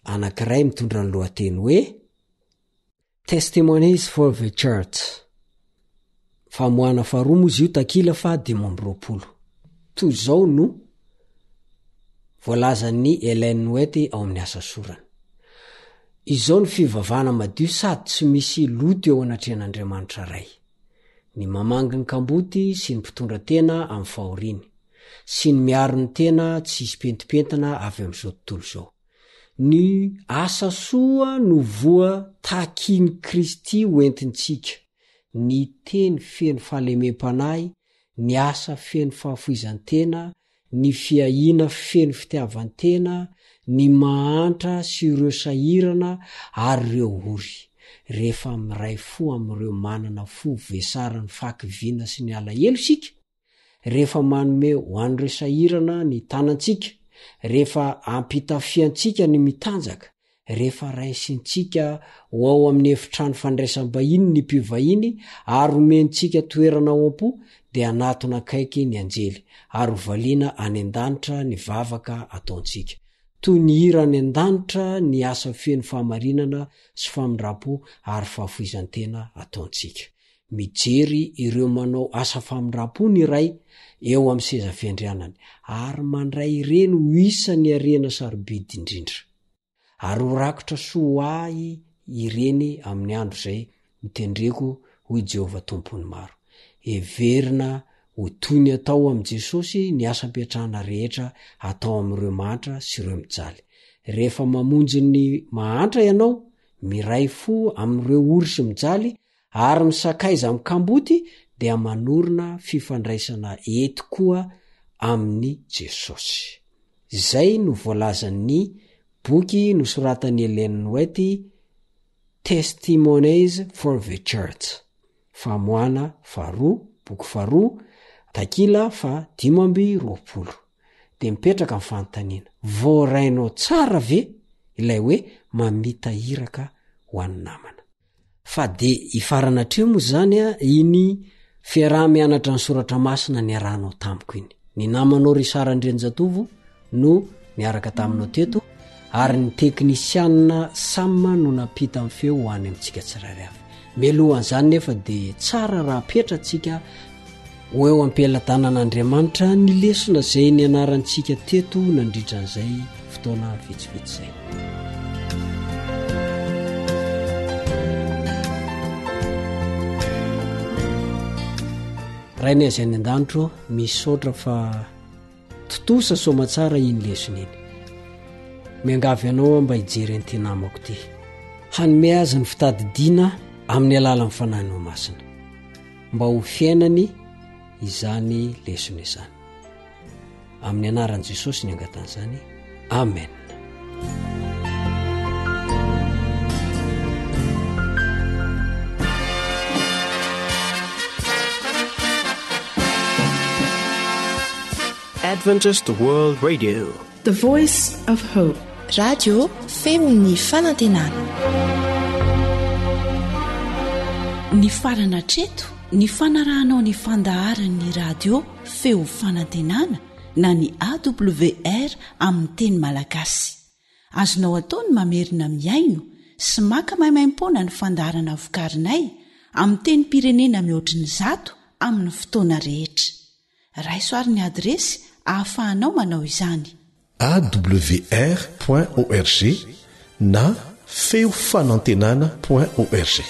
anankiray mitondra ny lohateny hoe Testimonies for the Church. Famoahana faharoa moa izy io takila faha 25. Toy izao no voalazan'i Ellen White ao amin'ny asa sorany. Izao ny fivavahana madio sady tsy misy loto eo anatrehan'Andriamanitra Ray. Ny mamangy ny kamboty sy ny mpitondra tena amin'ny fahoriany, sy ny miaro ny tena tsy hisy pentimpentina avy amin'izao tontolo izao. Ny asa soa no voa takin'i Kristy ho entintsika, ny teny feno fahalemem-panahy, ny asa feno fahafoizan-tena, ny fiahiana feno fitiavan-tena, ny mahantra sy ireo sahirana ary ireo ory. Rehefa miray fo amin'ireo manana fo vesaran'ny fahakiviana sy ny alahelo isika, rehefa manome ho an'ireo sahirana ny tanantsika, rehefa ampitafiantsika ny mitanjaka, Rehefa raisintsika ho ao amin'ny efitrano fandraisam-bahiny ny mpivahiny ary omentsika toerana ao am-po, dia hanatona akaiky ny anjely, ary hovaliana any an-danitra ny vavaka ataontsika. Toy ny hira any an-danitra ny asa feno fahamarinana sy famindram-po ary fahafoizan-tena ataontsika. Mijery ireo manao asa famindram-po ny Ray eo amin'ny seza fiandrianany, ary mandray ireny ho isan'ny harena sarobidy indrindra. Ary ho rakotra soa ho ahy ireny amin'ny andro izay hotendreko, hoy Jehovah Tompon'ny maro. Heverina ho toy ny atao amin'i Jesosy ny asam-piantrana rehetra atao amin'ireo mahantra sy ireo mijaly. Rehefa mamonjy ny mahantra ianao, miray fo amin'ireo ory sy mijaly, ary misakaiza amin'ny kamboty, dia manorina fifandraisana ety koa amin'i Jesosy. Izay no voalazan'ny boky nosoratan'i Ellen White Testimonies for the Church, famoahana faharoa, boky faharoa, takila faha 25. Dia mipetraka ny fanontaniana, voarainao tsara ve ilay hoe mamita iraka ho an'ny namana? Fa dia hifarana hatreo moa izany iny fiaraha-mianatra ny soratra masina niarahanao tamiko iny. Ny namanao Richard Andrianjatovo no niaraka taminao teto ary ny teknisianina Sam no nampita ny feo ho any amintsika tsirairay avy. Mialohan'izany nefa dia tsara raha apetratsika ho eo am-pelatanan'Andriamanitra ny lesona izay nianarantsika teto nandritra an'izay fotoana vitsivitsy izay. Rainay izay any an-danitro, misaotra fa tontosa soamatsara iny lesona iny. Miangavy anao aho mba hijery an'ity namako ity. Hanome azy ny fitadidiana amin'ny alalan'ny Fanahinao Masina. Mba ho fiainany izany lesona izany. Amin'ny anaran'i Jesosy ny angatan'izany. Amen. Adventist World Radio. The Voice of Hope. Radio feon'ny fanantenana. Nifarana hatreto ny fanarahanao ny fandaharan'ny radio feo fanantenana na ny AWR amin'ny teny malagasy. Azonao atao ny mamerina mihaino sy maka maimaimpoana ny fandaharana vokarinay amin'ny tenim-pirenena mihoatry ny zato amin'ny fotoana rehetra. Raiso ary ny adiresy ahafahanao manao izany. Awr point org na feo fanantenana point org.